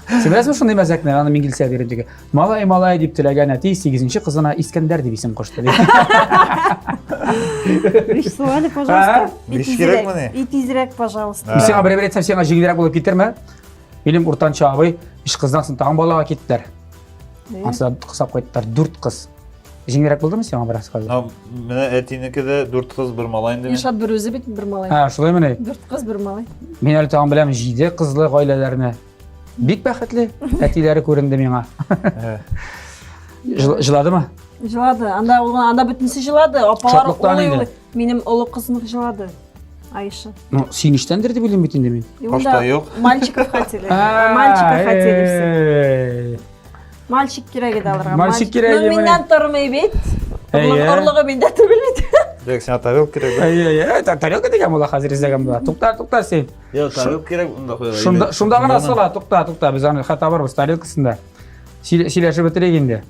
Син беләсеңме шундый мәзәкне? Аны мин килсә биреп диге. Малай, малай дип теләгән әти сигезенче кызына Искәндәр дип исем кушты. Биш су әле, пожалуйста. И Биш тизрәк, кирәкмени? И тизрәк, пожалуйста. Мин сиңа берәр әйтсәм, сиңа җиңелрәк булып китерме? Минем уртанчы абый өч кыздан соң тагын балага киттеләр. Ансы да кысап кайттылар, дүрт кыз. Җиңелрәк булдымы сиңа бераз хәзер? А, менә әтинеке дә дүрт кыз, бер малай инде. Илшат бер үзе бит бер малай. Ә, шулаймыни? Дүрт кыз, бер малай. Мин әле тагын беләм җиде кызлы гаиләләрне. Бик бәхетле әтиләре күренде миңа. Җыладымы? Җылады. Анда анда бөтенесе җылады. Апалар улый улый. Минем олы кызым җылады. Айша. Ну, сөенечтәндер дип уйлыйм бит инде мин. Башта юк. Мальчиков хотели. Мальчиков хотели все. Мальчик кирәк иде аларга. Мальчик кирәк иде. Ну, миннән тормый бит. Орлыгы миндә түгел бит. Дәк, сиңа тарелка кирәк. Әйе, әйе, тарелка дигән була хәзер эзләгән була. Тукта, тукта син. Юк, тарелка кирәк, унда куярга. Шунда, шунда гына сала, тукта, тукта, без аны хәтта барбыз тарелкасында. Сөйләшеп бетерик инде.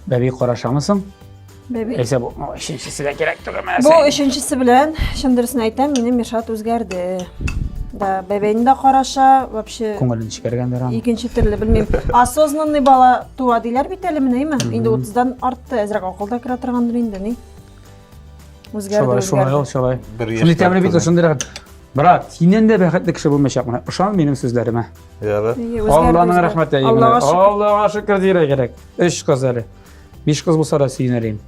Бәби карашамы соң? Бәби. Әйсә бу өченчесе дә кирәк түгел Бу өченчесе белән, чын дөресен әйтәм, минем Миршат үзгәрде. Да, бәбәйне дә караша, вообще. Күңелен нечкәргәндер аның. Икенче төрле, белмим. Осознанный бала туа диләр бит әле менә, әйме? Инде 30-дан артты, әзрәк акыл да керә торгандыр инде, ни? Үзгәрде, Шулай, шулай ул, шулай. Бер Шундый тәмле бит ул, шундый рәхәт. Брат, синнән дә бәхетле кеше булмаячак менә. Ышан минем сүзләремә. Ярар. Алланың рәхмәте. Аллага шөкер. Аллага шөкер дияргә кирәк. Өч кыз әле. Биш кыз булса да сөенер идем.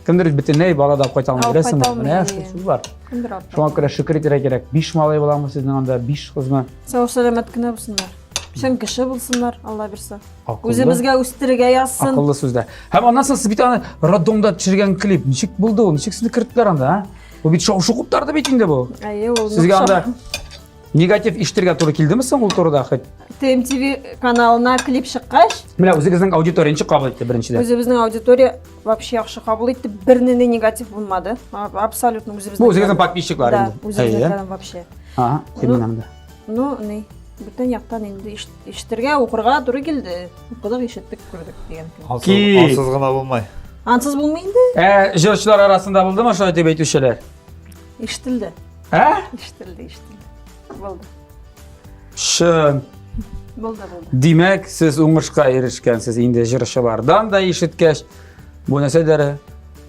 Кемдер бөтенләй бала да кайта алмый, беләсеңме? Менә шул сүз бар. Кемдер алып. Шуңа күрә шөкер итәргә кирәк. Биш малай буламы сезнең анда, биш кызмы? Сау сәламәт кенә булсыннар. Чын кеше булсыннар, Алла бирсә. Үзебезгә үстерергә язсын. Акыллы сүздә. Һәм аннан соң сез бит аны роддомда төшергән клип. Ничек булды ул? Ничек сезне керттеләр анда, а? Бу бит шау-шу куптарды бит инде бу. Әйе, ул. Сезгә анда негатив ишетергә туры килдеме соң ул турыда хоть? ТМТВ каналына клип чыккач, Менә үзегезнең аудитория ничек кабул итте беренчедән? Үзебезнең аудитория вообще яхшы кабул итте. Бернинди негатив булмады. Абсолютно үзебезнең. Бу үзегезнең подписчиклар инде. Да, үзебезнең вообще. Ага, син анда. Ну, ни, бүтән яктан инде ишетергә, укырга туры килде. Укыдык, ишеттек, күрдек дигән кебек. Ансыз гына булмай. Ансыз булмый инде. Ә, җырчылар арасында булдымы шулай дип әйтүчеләр? Ишетелде. Ә? Ишетелде, ишетелде. Булды. Чын. Булды, булды. Димәк, сез уңышка ирешкәнсез инде җырчылардан да ишеткәч. Бу нәрсә дәрә?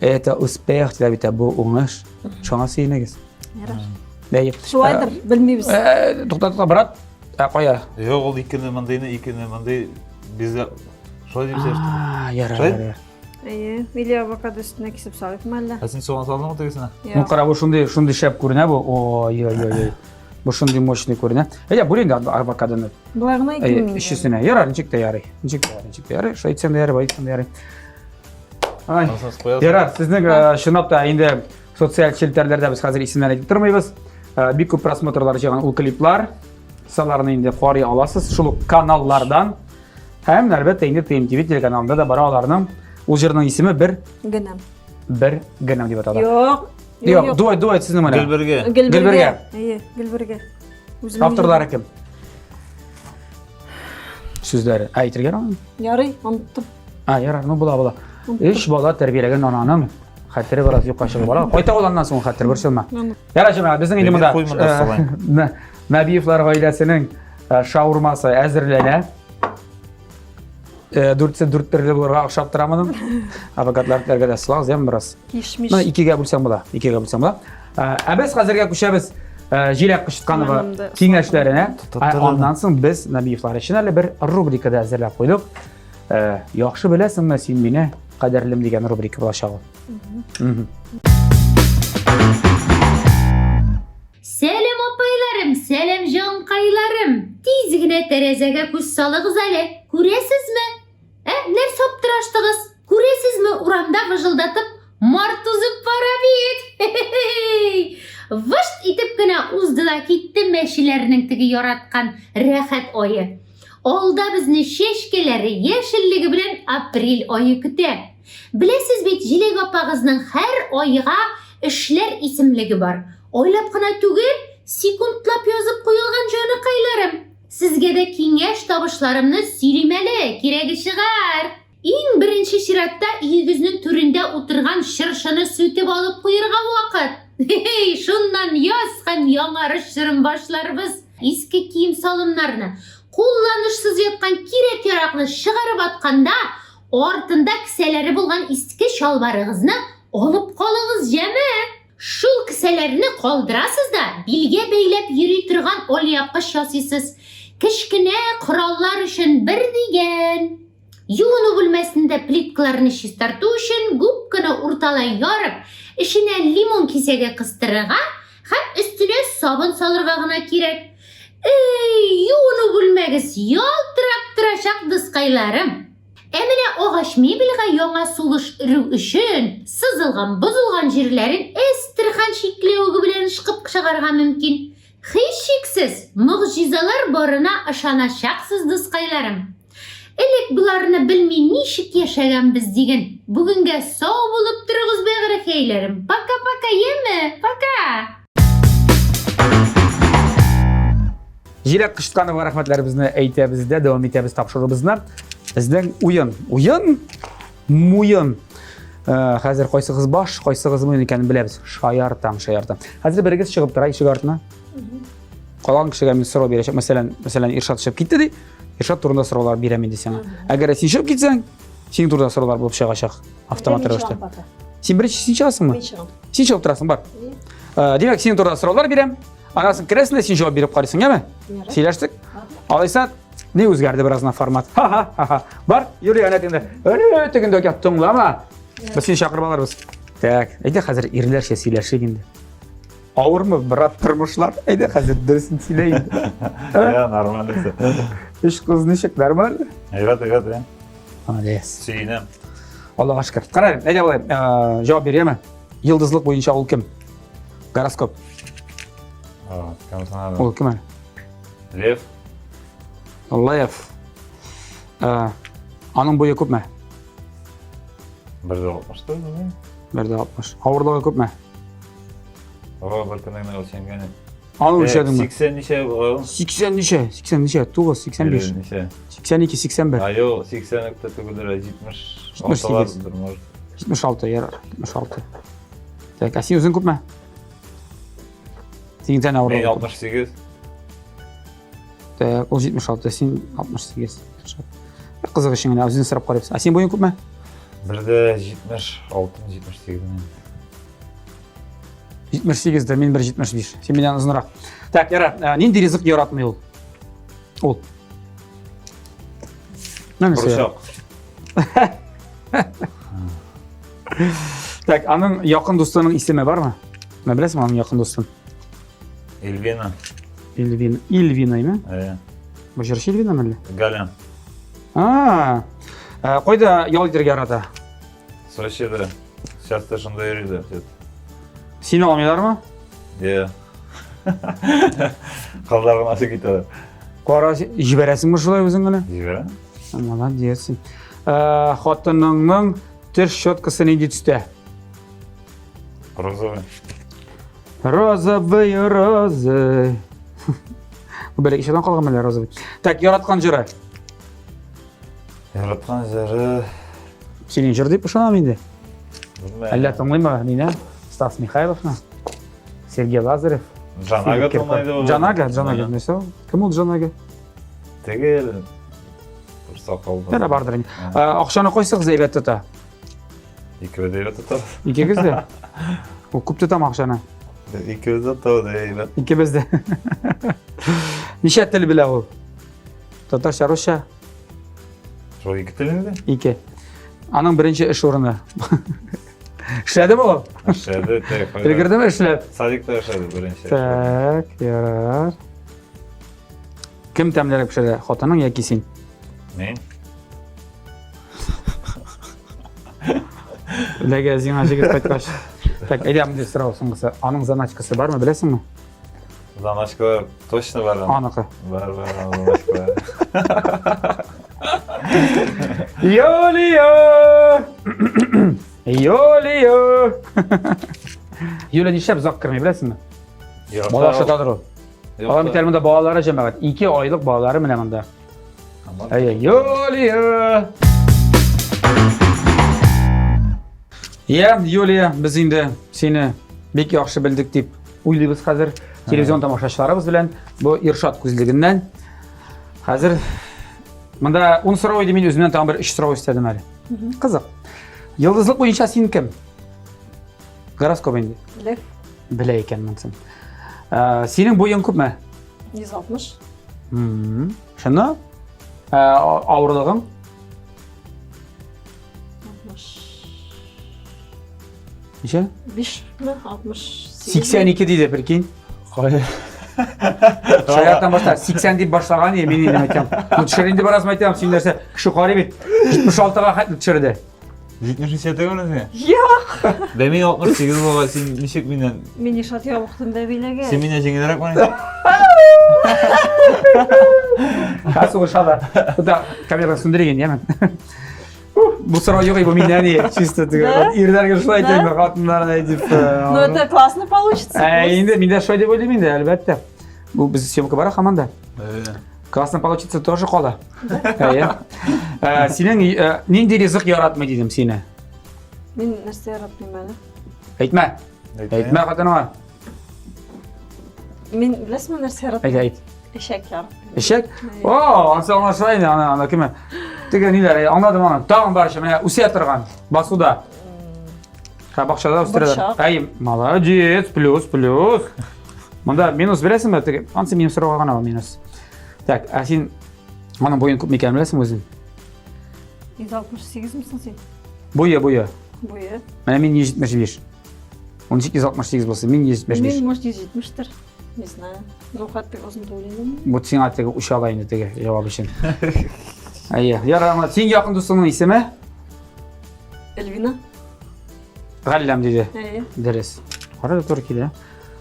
Это успех дип бит бу уңыш. Шуңа сөенегез. Ярар. Әйе. Шулайдыр, белмибез. Э, Тукта, тукта, брат. Ә кая? Юк, ул икене мондыйны, икене мондый бездә шулай дип сөйләштек. А, ярар, Шулай? ярар. Әйе, или авокадо өстенә кисеп салыйкмы әллә? Ә син суган салдыңмы тегесенә? Ну, кара, бу шундый, шундый шәп күренә бу. Ой, ой, ой, ой. Бу шундый мощный күренә. Әйдә, бүл инде авокадоны. Болай гына Әйе, әйтим. өчесенә. Ярар, ничек тә ярый. Ничек тә ярый, ничек тә ярый. Шулай әйтсәң дә ярый, болай әйтсәң дә ярый. Ай. Анысын куясың. Ярар, сезнең э, чынлап та инде социаль челтәрләрдә без хәзер исемнәр әйтеп тормыйбыз. Э, Бик күп просмотрлар җыйган ул клиплар. Сез инде карый аласыз шул ук каналлардан. Һәм әлбәттә инде TMTV телеканалында да бара аларның. Ул җырның исеме бер Генә. бер генә дип атала. Юк. Юк, дуэт, дуэт сезнең менә. Гел бергә. Гел Гел бергә. Әйе, гел бергә. Үземнең Авторлары кем? Сүзләре. Ә, әйтергә ярамый? Ярый, оныттым. А, ярар, ну була, була. Өч бала тәрбияләгән ананың хәтере бераз юкка чыгып бара. Кайта ул аннан соң хәтер, борчылма. Ярар, җәмәгать, безнең инде монда Куй монда э, салайм. Нәбиевлар гаиләсенең э, шаурмасы әзерләнә. Э, дүртсе дүрт төрле булырга охшап тора моның. Авокадлар дә салабыз, яме бераз. Кишмиш. Ну, икегә бүлсәң була, икегә бүлсәң була. Ә без хәзергә күчәбез Җиләк Кычытканова киңәшләренә. Аннан соң без Нәбиевлар өчен әле бер рубрика да әзерләп куйдык. Яхшы беләсеңме син мине, кадерлем дигән рубрика булачак ул. Сәлам апайларым, сәлам җанкайларым. Тиз генә тәрәзәгә күз салыгыз әле. Күрәсезме? Ә, нәрсә аптыраштыгыз? Күрәсезме, урамда выжылдатып март узып бара бит. Вышт итеп кенә узды да китте мәчеләрнең теге яраткан рәхәт ае. Алда безне чәчкәләре, яшеллеге белән апрель ае көтә. Беләсез бит, Җиләк апагызның һәр айга эшләр исемлеге бар. Айлап кына түгел, секундлап язып куелган җаныкайларым. Сезгә дә киңәш табышларымны сөйлим әле, кирәге чыгар. Иң беренче чиратта өегезнең түрендә утырган чыршыны сүтеп алып куерга вакыт. Хе-хей, шуннан яз һәм яңарыш чорын башларбыз. Иске кием-салымнарны, кулланышсыз яткан кирәк-яракны чыгарып атканда, артында кесәләре булган иске чалбарыгызны алып калыгыз, җәме! Шул кесәләрне калдырасыз да, билгә бәйләп йөри торган алъяпкыч ясыйсыз. Кечкенә кораллар өчен бер дигән. Юыну бүлмәсендә плиткаларны чистарту өчен губканы урталай ярып, эченә лимон кисәге кыстырырга һәм өстенә сабын салырга гына кирәк. Эй, юыну бүлмәгез ялтырап торачак, дускайларым! Ә менә агач мебельгә яңа сулыш өрү өчен сызылган, бозылган җирләрен әстерхан чикләвеге белән ышкып чыгарга мөмкин. Һичшиксез, могҗизалар барына ышаначаксыз, дускайларым. Элек боларны белми ничек яшәгәнбез диген. Бүгенгә сау булып торыгыз, бәгырекәйләрем. Пока-пока, яме? Пока! Җиләк Кычытканова рәхмәтләребезне әйтәбез дә, дәвам итәбез тапшыруыбызны. Безнең уен. Уен, муен. Э, хәзер кайсыгыз баш, кайсыгыз муен икәнен беләбез. Шаяртам, шаяртам. Хәзер берегез чыгып тора ишек артына. Калган кешегә мин сорау бирәчәк. Мәсәлән, мәсәлән, Иршат чыгып китте ди. Иршат турында сораулар бирәм инде сиңа. Әгәр син чыгып китсәң, синең турында сораулар булып чыгачак автомат рәвештә. Син беренче син чыгасыңмы? Мин чыгам. Син чыгып торасың, бар. Э, димәк, синең турында сораулар бирәм. Аннан соң керәсең дә син җавап биреп карыйсың, яме? Сөйләштек? Алайса, ни үзгәрде бераз гына формат? Ха-ха-ха. Бар, йөри әнә тегендә. Әнә тегендә ят тыңлама. Без сине чакырып алырбыз. Так, әйдә хәзер ирләрчә сөйләшик инде. Авырмы, брат, тормышлар? Әйдә хәзер дөресен сөйлә инде. Я, нормально. Өч кыз ничек, нормально? Әйбәт, әйбәт, я. Молодец. Сөенәм. Аллага шөкер. Кара, әйдә болай, э, җавап бир, яме? Йолдызлык буенча ул кем? Гороскоп. Ул кем әле? Лев. Лев. Э, аның буе күпме? 1,60 та, белмим. 1,60. Авырлыгы күпме? О, бер көнне генә үлчәнгән. Аны үлчәдеңме? 80 ничә була? 80 ничә? 80 ничә? 9, 85. Ничә? 82, 81. А юк, 80 үк тә түгелдер, 76 78. может. 76, ярар, 76. Так, ә син үзең күпме? Синең тән авырлыгы. Мин 68. Так, ул 76, син 68. Кызык өчен генә үзен сорап карыйбыз. Ә син буең күпме? 1,76, 78. 78 дә, мин 1,75. Син миннән озынрак. Так, яра, э, нинди ризык яратмый ул? Ул. Борчак. Так, аның якын дустының исеме бармы? Менә беләсеңме аның якын дустын? Эльвина. Эльвина. Эльвина, име? Әйе. Бу җырчы Эльвина мәллә? Галя. А, э, кайда ял итәргә ярата? Сочида. Часто шунда йөриләр. Сине алмыйлармы? Иә. Кызлар гына китәләр. Кара, җибәрәсеңме шулай үзең генә? Җибәрәм. Молодец. Э, хатыныңның теш щеткасы нинди төстә? Розовый. Розовые розы. Бу бәләкәй чактан калган мәллә розовый. Так, яраткан җыры. Яраткан җыры. Синең җыр дип ышанам инде. Әллә тыңлыймы мине? Стас Михайловны? Сергей Лазарев? Джанага тыңлайды ул. Джанага, Джанага, нәрсә ул? Кем ул Джанага? Теге бер сакаллы. Әллә бардыр инде. Акчаны кайсыгыз әйбәт тота? Икебез дә әйбәт тотабыз. Икегез дә? Ул күп тотам акчаны. Икебез дә тотабыз әйбәт. Икебез дә. Ничә тел белә ул? Татарча, русча? Шул ике тел инде. Ике. Аның беренче эш урыны. Эшләдеме ул? Эшләде, так. Өлгердеме эшләп? Садикта эшләде беренче. Так, ярар. Кем тәмлерәк пешерә, хатының яки син? Мин. Ләгә сиңа җегет кайткач. Так, әйдә, мондый сорау соңгысы. Аның заначкасы бармы, беләсеңме? Заначка точно бар. Аныкы. Бар, бар, заначка бар. Юлия! Юлия! Юлия нишләп озак керми, беләсеңме? Бала шатадыр ул. Алар бит әле монда балалары җәмәгать. 2 айлык балалары менә монда. Әйе, Юлия! Я, Юлия, без инде сине бик яхшы белдек дип уйлыйбыз хәзер. Телевизион тамашачыларыбыз белән бу Иршат күзлегеннән. Хәзер монда 10 сорау иде, мин үземнән тагын бер 3 сорау өстәдем әле. Кызык. Йолдызлык буенча син кем? Гороскоп инде. Лев. Белә икән монысын. Ә, синең буең күпме? 160. Шуны? Ә, авырлыгың? 60. Ничә? 5 ме? 68. 82 диде, прикинь. Кая? Шаяртам башта 80 дип башлаган иде, мин инде әйтәм. Ну төшер инде бераз әйтәм, син нәрсә, кеше карый бит. 76-га хәтле төшерде. 77 түгелме син? Юк. Дә мин 68 булгач, син ничек миннән? Мин ишат ябыктым бәбиләгә. Син миннән җиңелрәк мени? Ха сугыша да. Туда камера сүндереген, яме. Бу сорау юк, бу миннән и, чисто теге. Да? Ирләргә шулай Да? әйтәм, хатыннарга әйтеп. Ну это классно получится. Ә, инде мин дә шулай дип уйлыйм инде, әлбәттә. Бу без съемка бара һаман да. Классно получится тоже кала. Әйе. Ә, Синең э, нинди ризык яратмый дидем сине? Мин нәрсә яратмыйм әле? Әйтмә. Әйтмә хатыныңа. Мин беләсеңме нәрсә яратмыйм? Әйт, әйт. Эчәк яратмыйм. Эчәк? О, анысы аңлашыла инде, аны, аны кеме? Теге ниләр, аңладым аны. Тагын бар менә үсә торган басуда. Ха, бакчада үстерәләр. Борчак. Әй, молодец, плюс, плюс. Монда минус бирәсеңме? Теге, анысы минем сорауга гына ул минус. Так, ә син аның буен күпме икәнен беләсеңме үзең? 168 мисең син? Буе, буе. Буе. Менә мин 175. Ул ничек 168 булсын? Мин 175. Мин, может, 170-тер. Не знаю. Ну, хәтта озын түгел инде. Бу сиңа теге үч ала инде теге җавап өчен. Әйе, ярар, аңлат. Син якын дустыңның исеме? Эльвина. Галләм диде. Әйе. Дөрес. Кара да туры килә.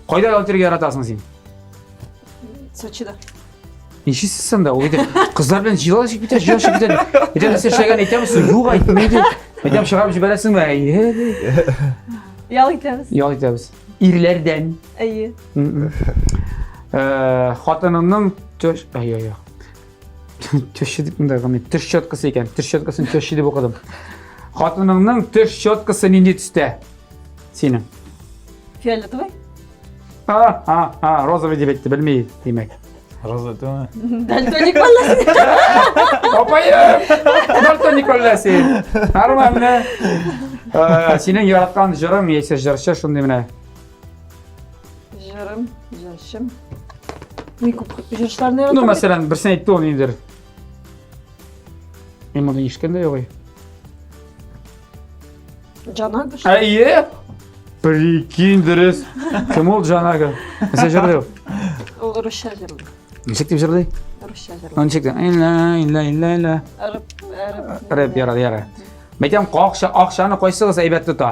Кайда ял итәргә яратасың син? Сочида. Ничесез санда? Ул әйтә, кызлар белән җыела чыгып китә, җыела чыгып китә. Әйтә, нәрсә эшләгән әйтәме? Юк, әйтми ди. Әйтәм, чыгарып җибәрәсеңме? Әйе, ди. Ял итәбез. Ял итәбез. Ирләрдән. Әйе. Э, хатынымның төш... Ай, ай, ай. Теща дип монда гомер. Теш щеткасы икән. Теш щеткасын теща дип укыдым. Хатыныңның теш щеткасы нинди төстә? Синең. Фиолетовый. А, а, а, розовый дип әйтте, белми, димәк. Роза түгелме? Дальтоник әллә син? Апаем! Дальтоник әллә син? Нормально. Э, Синең яраткан җырың яисә җырчы шундый менә. Җырым, җырчым. Мин күп җырчыларны яратам. Ну, мәсәлән, берсен әйтте ул ниндидер. Мин моны ишеткән дә юк. Джанага. Әйе! Прикинь, дөрес. Кем ул Джанага? Нәрсә җырлый ул? Ул русча җырлый. Ничек дип җырлый? Русча җырлый. Ну, ничек дип? Илля, илля, илля, илля. Рэп, рэп. Рэп, яра, яра. Мәйтәм, акча, акчаны кайсыгыз әйбәт тота?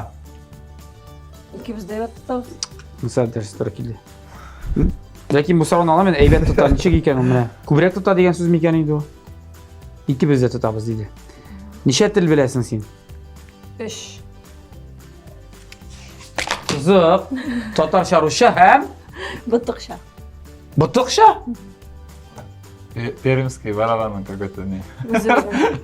Икебез дә әйбәт тотабыз. Мисал дөрес туры килде. Ләкин бу сорауны алам инде, әйбәт тота, ничек икән ул менә? Күбрәк тота дигән сүз микән инде ул? Икебез дә тотабыз диде. Ничә тел беләсең син? Өч. Кызык. Татарча, русча һәм Бытыкча. ботыкча? Пермский барабанның какой-то не.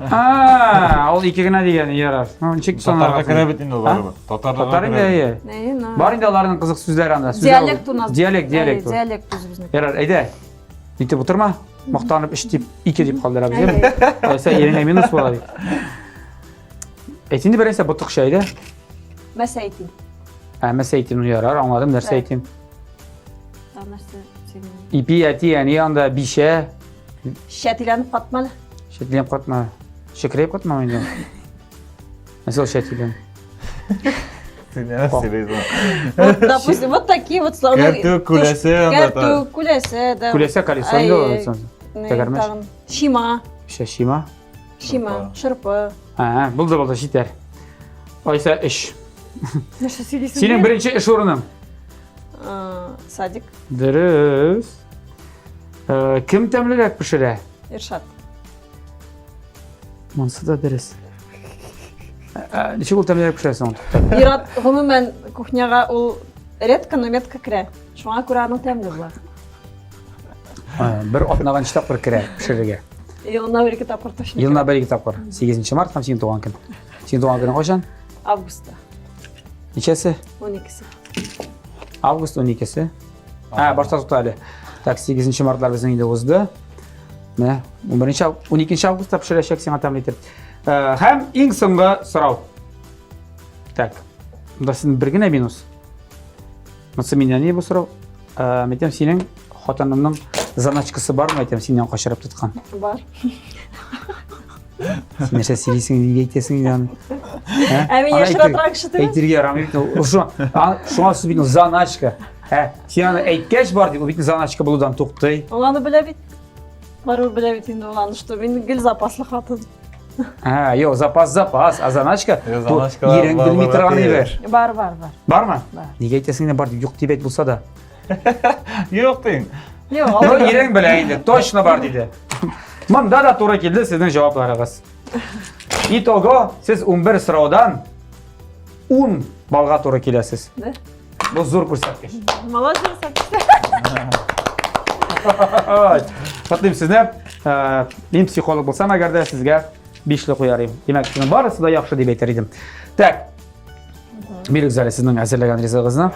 А, ул ике генә дигән, ярар. Ну, ничек Татарга керә бит инде ул барыбер. Татарга Татар инде, әйе. Бар инде аларның кызык сүзләре анда. Диалект у нас. Диалект, диалект. Диалект үзебезнең. Ярар, әйдә. Нитеп утырма. Мактанып өч дип, ике дип калдырабыз, яме? Алайса иреңә минус була бит. Әйт инде берәрсе ботыкча, әйдә. Мәсә әйтим. Ә, мәсә әйтим, ну ярар, аңладым, нәрсә әйтим. Нәрсә Ипи, әти, әни анда бишә. Шәтиләнеп катма әле. Шәтиләнеп катма. Шекерәеп катма инде. Нәрсә ул шәтилән? Вот, допустим, вот такие вот слова. Кәртү, күләсә анда. Кәртү, күләсә, да. Күләсә колесо инде ул. Тәгәрмәч. Шима. Шима. Шима, шырпы. Ә, булды, булды, җитәр. Айса эш. Нәрсә сөйлисең? Синең беренче эш урының? Садик. Дөрес. Э, кем тәмлерәк пешерә? Иршат. Монысы да дөрес. Э, э, ничек ул тәмлерәк пешерә соң? Ират, гомумән, кухняга ул редко, но метко керә. Шуңа күрә аның тәмле була. Бер атнага ничә тапкыр керә пешерергә? Елына бер ике тапкыр точно. Елына бер ике тапкыр. 8 март һәм синең туган көн. Синең туган көнең кайчан? Августта. Ничәсе? 12-се. Август 12-се. Ә, башта тукта әле. Так, 8 мартлар безнең инде узды. Менә 11 12 августта пешерәчәк сиңа тәмле итеп. Э, һәм иң соңгы сорау. Так. Монда синең бер генә минус. Монысы миннән ни бу сорау? Э, әйтәм, синең хатыныңның заначкасы бармы, әйтәм, синнән качырып тоткан. Бар. Син нәрсә сөйлисең, нигә әйтәсең инде аны? Ә мин яшерә кеше түгел. Әйтергә ярамый бит ул. Шуңа, шуңа сүз бит ул заначка. Ә, син аны әйткәч бар дип, ул бит заначка булудан туктый. Ул аны белә бит. Барыбер белә бит инде ул аны, что мин гел запаслы хатын. Ә, юк, запас запас, а заначка? Заначка. Ирең белми торган әйбер. Бар, бар, бар. Бармы? Бар. Нигә әйтәсең инде бар дип, юк дип әйт булса да. Юк дим. Юк, Ну, ирең белә инде, точно бар диде. Монда да туры килде сезнең җавапларыгыз. Итого, сез 11 сораудан 10 баллга туры киләсез. Да? Бу зур күрсәткеч. Молодец, Котлыйм сезне. Э, мин психолог булсам, әгәр дә сезгә бишле куяр идем. Димәк, сезнең барысы да яхшы дип әйтер идем. Так. Бирегез әле сезнең әзерләгән ризыгыгызны.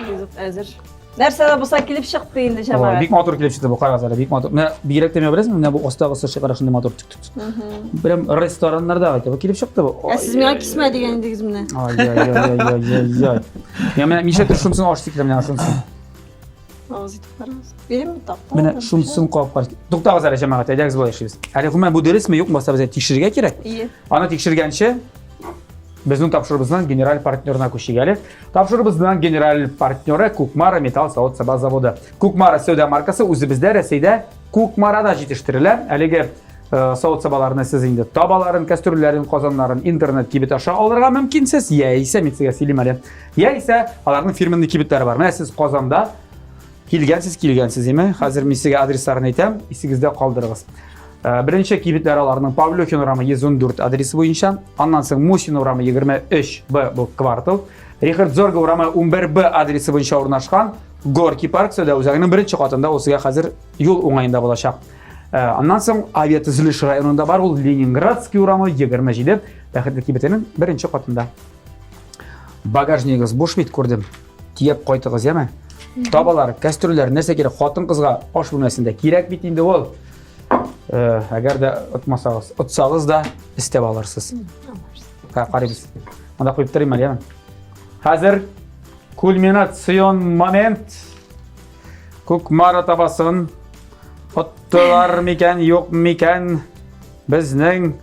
Ризык әзер. Нәрсә дә булса килеп чыкты инде җәмәгать. Бик матур килеп чыкты бу, карагыз әле, бик матур. Менә бигрәк тә миңа беләсезме, менә бу астагысы чыгара шундый матур. Прям рестораннарда әйтә, килеп чыкты бу. Ә сез миңа кисмә дигән идегез менә. Ай-яй-яй-яй-яй. Я менә нишләп шунысын аш дип менә шунысын. Авыз итеп карагыз. Бирим тапта. Менә шунысын кабып кар. Туктагыз әле, җәмәгать, әйдәгез болай эшлибез. Әле гомумән бу дөресме, юкмы, башта безгә тикшерергә кирәк. Аны тикшергәнче Безнең тапшырубызның генераль партнерына күчик әле. Тапшырубызның генераль партнеры Кукмара металл савыт-саба заводы. Кукмара сәүдә маркасы үзебездә Рәсәйдә Кукмарада җитештерелә. Әлеге э, савыт-сабаларны сез инде табаларын, кәстрүлләрен, казаннарын интернет кибет аша алырга мөмкинсез, яисә мин сезгә сөйлим әле. Яисә аларның фирменный кибетләре бар. Менә сез Казанда Килгәнсез, килгәнсез, име? Хәзер мин сезгә адресларын әйтәм, исегездә калдырыгыз. Э, беренче кибетләр аларның Павлюхин урамы 114 адресы буенча, аннан соң Мусин урамы 23 Б бу квартал, Рихард Зорга урамы 11 Б адресы буенча урнашкан Горки парк сәүдә үзәгенең беренче катында ул сезгә хәзер юл уңаенда булачак. Э, аннан соң авиатөзелеш районында бар ул Ленинградский урамы 27 Бәхетле кибетенең беренче катында. Багажнигыгыз буш бит күрдем. Тияп кайтыгыз, яме? Табалар, кәстрүлләр, нәрсә кирәк? Хатын-кызга аш бүлмәсендә кирәк бит инде ул. Э, әгәр дә отмасагыз, отсагыз да өстәп алырсыз. Ха, карыйбыз. Монда куеп торыйм әле, яме. Хәзер кульминацион момент. Кукмара табасын оттылар микән, юк микән? Безнең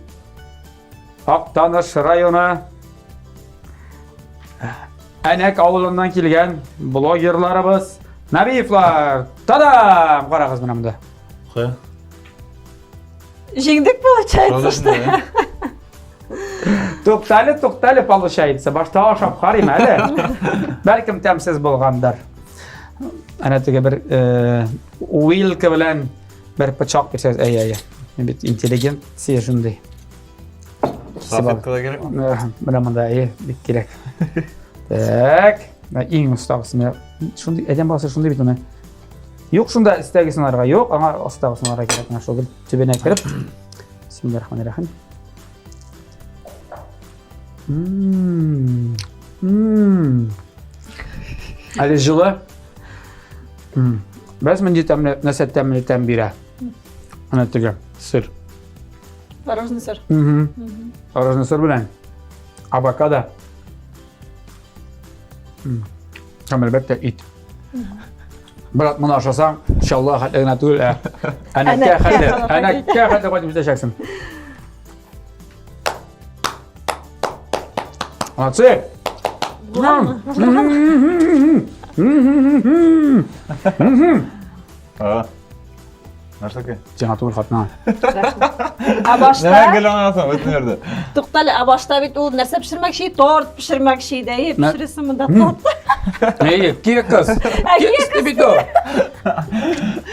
Актаныш районы Әнәк авылыннан килгән блогерларыбыз Набиевлар. Тадам! Карагыз менә монда. Хэ. Җиңдек получается, что? Туктале, туктале получается. Башта ашап карыйм әле. Бәлкем тәмсез булгандыр. Әнә теге бер э, уилка белән бер пычак бирсәгез, әй, әй. Мин бит интеллигент шундый. Салфетка да кирәк. Менә монда әйе, бик кирәк. Так, иң остагысы менә шундый адәм баласы шундый бит менә. Юк шунда өстәге сынарга юк, аңа астагы сынарга кирәк. Менә шул төбенә кереп. Бисмиллахир-рахманир-рахим. Ммм. Ммм. Әле җылы. Без мондый тәмле нәрсә тәмле тәм бирә. Ана теге сыр. Творожный сыр. Угу. Творожный сыр белән авокадо. Һәм әлбәттә ит. Брат, моны ашасаң, Чаллыга хәтле генә түгел, ә Әнәккә хәтле, Әнәккә хәтле кайтып җитәчәксең. Молодцы! А. Нәрсәкә? Сиңа түгел, хатыныңа. Ә башта... Нәмә гел аңласың, бөтен йөрде. Туктале, ә башта бит ул нәрсә пешермәкче? Торт пешермәкче иде. Әйе, пешерәсең монда торт. Әйе, кекс. Кекс дип бит ул.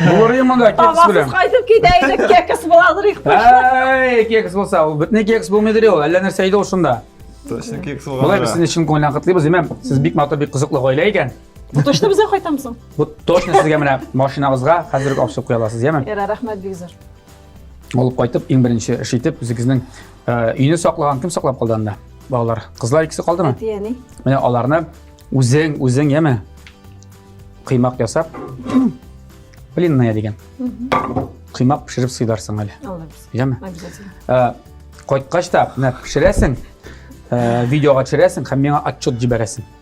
Булыр монда кекс белән. Табасыз кайтып китә иде, кекс буладыр их. Әй, кекс булса, ул бөтенләй кекс булмыйдыр ул. Әллә нәрсә иде ул шунда. Точно кекс булган. Болай без сезне чын күңелдән котлыйбыз. Димәк, сез бик матур, бик кызыклы гаилә икән. Бу точно безгә кайтамсың? Бу точно сезгә менә машинагызга хәзер үк алып куя аласыз, яме? Яра, рәхмәт бик зур. Алып кайтып, иң беренче эш итеп, үзегезнең э, өйне саклаган кем саклап калды анда? Балалар. Кызлар икесе калдымы? Әти, әни. Менә аларны үзең, үзең, яме? Кыймак ясап, блинная дигән. Кыймак пешереп сыйларсың әле. Алабыз. Яме? Обязательно. Э, кайткач та менә пешерәсең, э, видеога төшерәсең һәм миңа отчет җибәрәсең.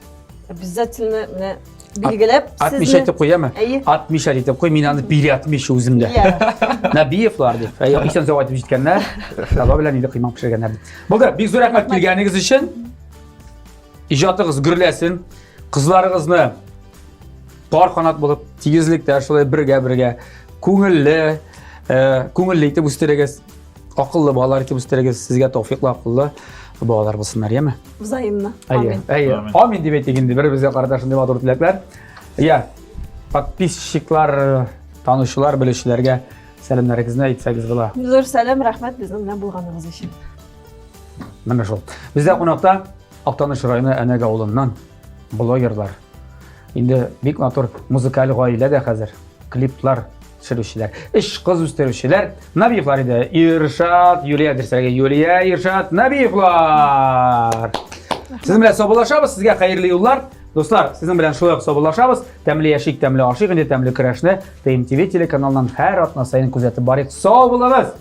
Обязательно менә билгеләп Отмечать итеп куй, яме? Әйе. Отмечать итеп куй, мин аны переотмечу үземдә. Нәбиевлар дип. Әйе, исән сау кайтып җиткәннәр. Таба белән инде кыймак пешергәннәр. Булды, бик зур рәхмәт килгәнегез өчен. Иҗатыгыз гөрләсен. Кызларыгызны пар канат булып, тигезлектә шулай бергә-бергә күңелле, э, күңелле итеп үстерегез. Акыллы балалар итеп үстерегез. Сезгә тәүфиклы акыллы балалар булсыннар, яме? Взаимно. Әйе, Амин. әйе. Амин дип әйтик инде бер-беребезгә карата шундый матур теләкләр. Я, подписчиклар, танучылар, белүчеләргә сәламнәрегезне әйтсәгез була. Зур сәлам, рәхмәт безнең белән булганыгыз өчен. Менә шул. Бездә кунакта Актаныш районы Әнәк авылыннан блогерлар. Инде бик матур музыкаль гаилә дә хәзер. Клиплар төшерүчеләр, өч кыз үстерүчеләр Набиевлар иде. Иршат, Юлия дөресрәге Юлия, Иршат, Набиевлар. Сезнең белән саубуллашабыз, сезгә хәерле юллар. Дуслар, сезнең белән шулай ук саубуллашабыз. Тәмле яшик, тәмле ашыйк инде тәмле көрәшне ТМТВ телеканалыннан һәр атна саен күзәтеп барыйк. Сау булыгыз!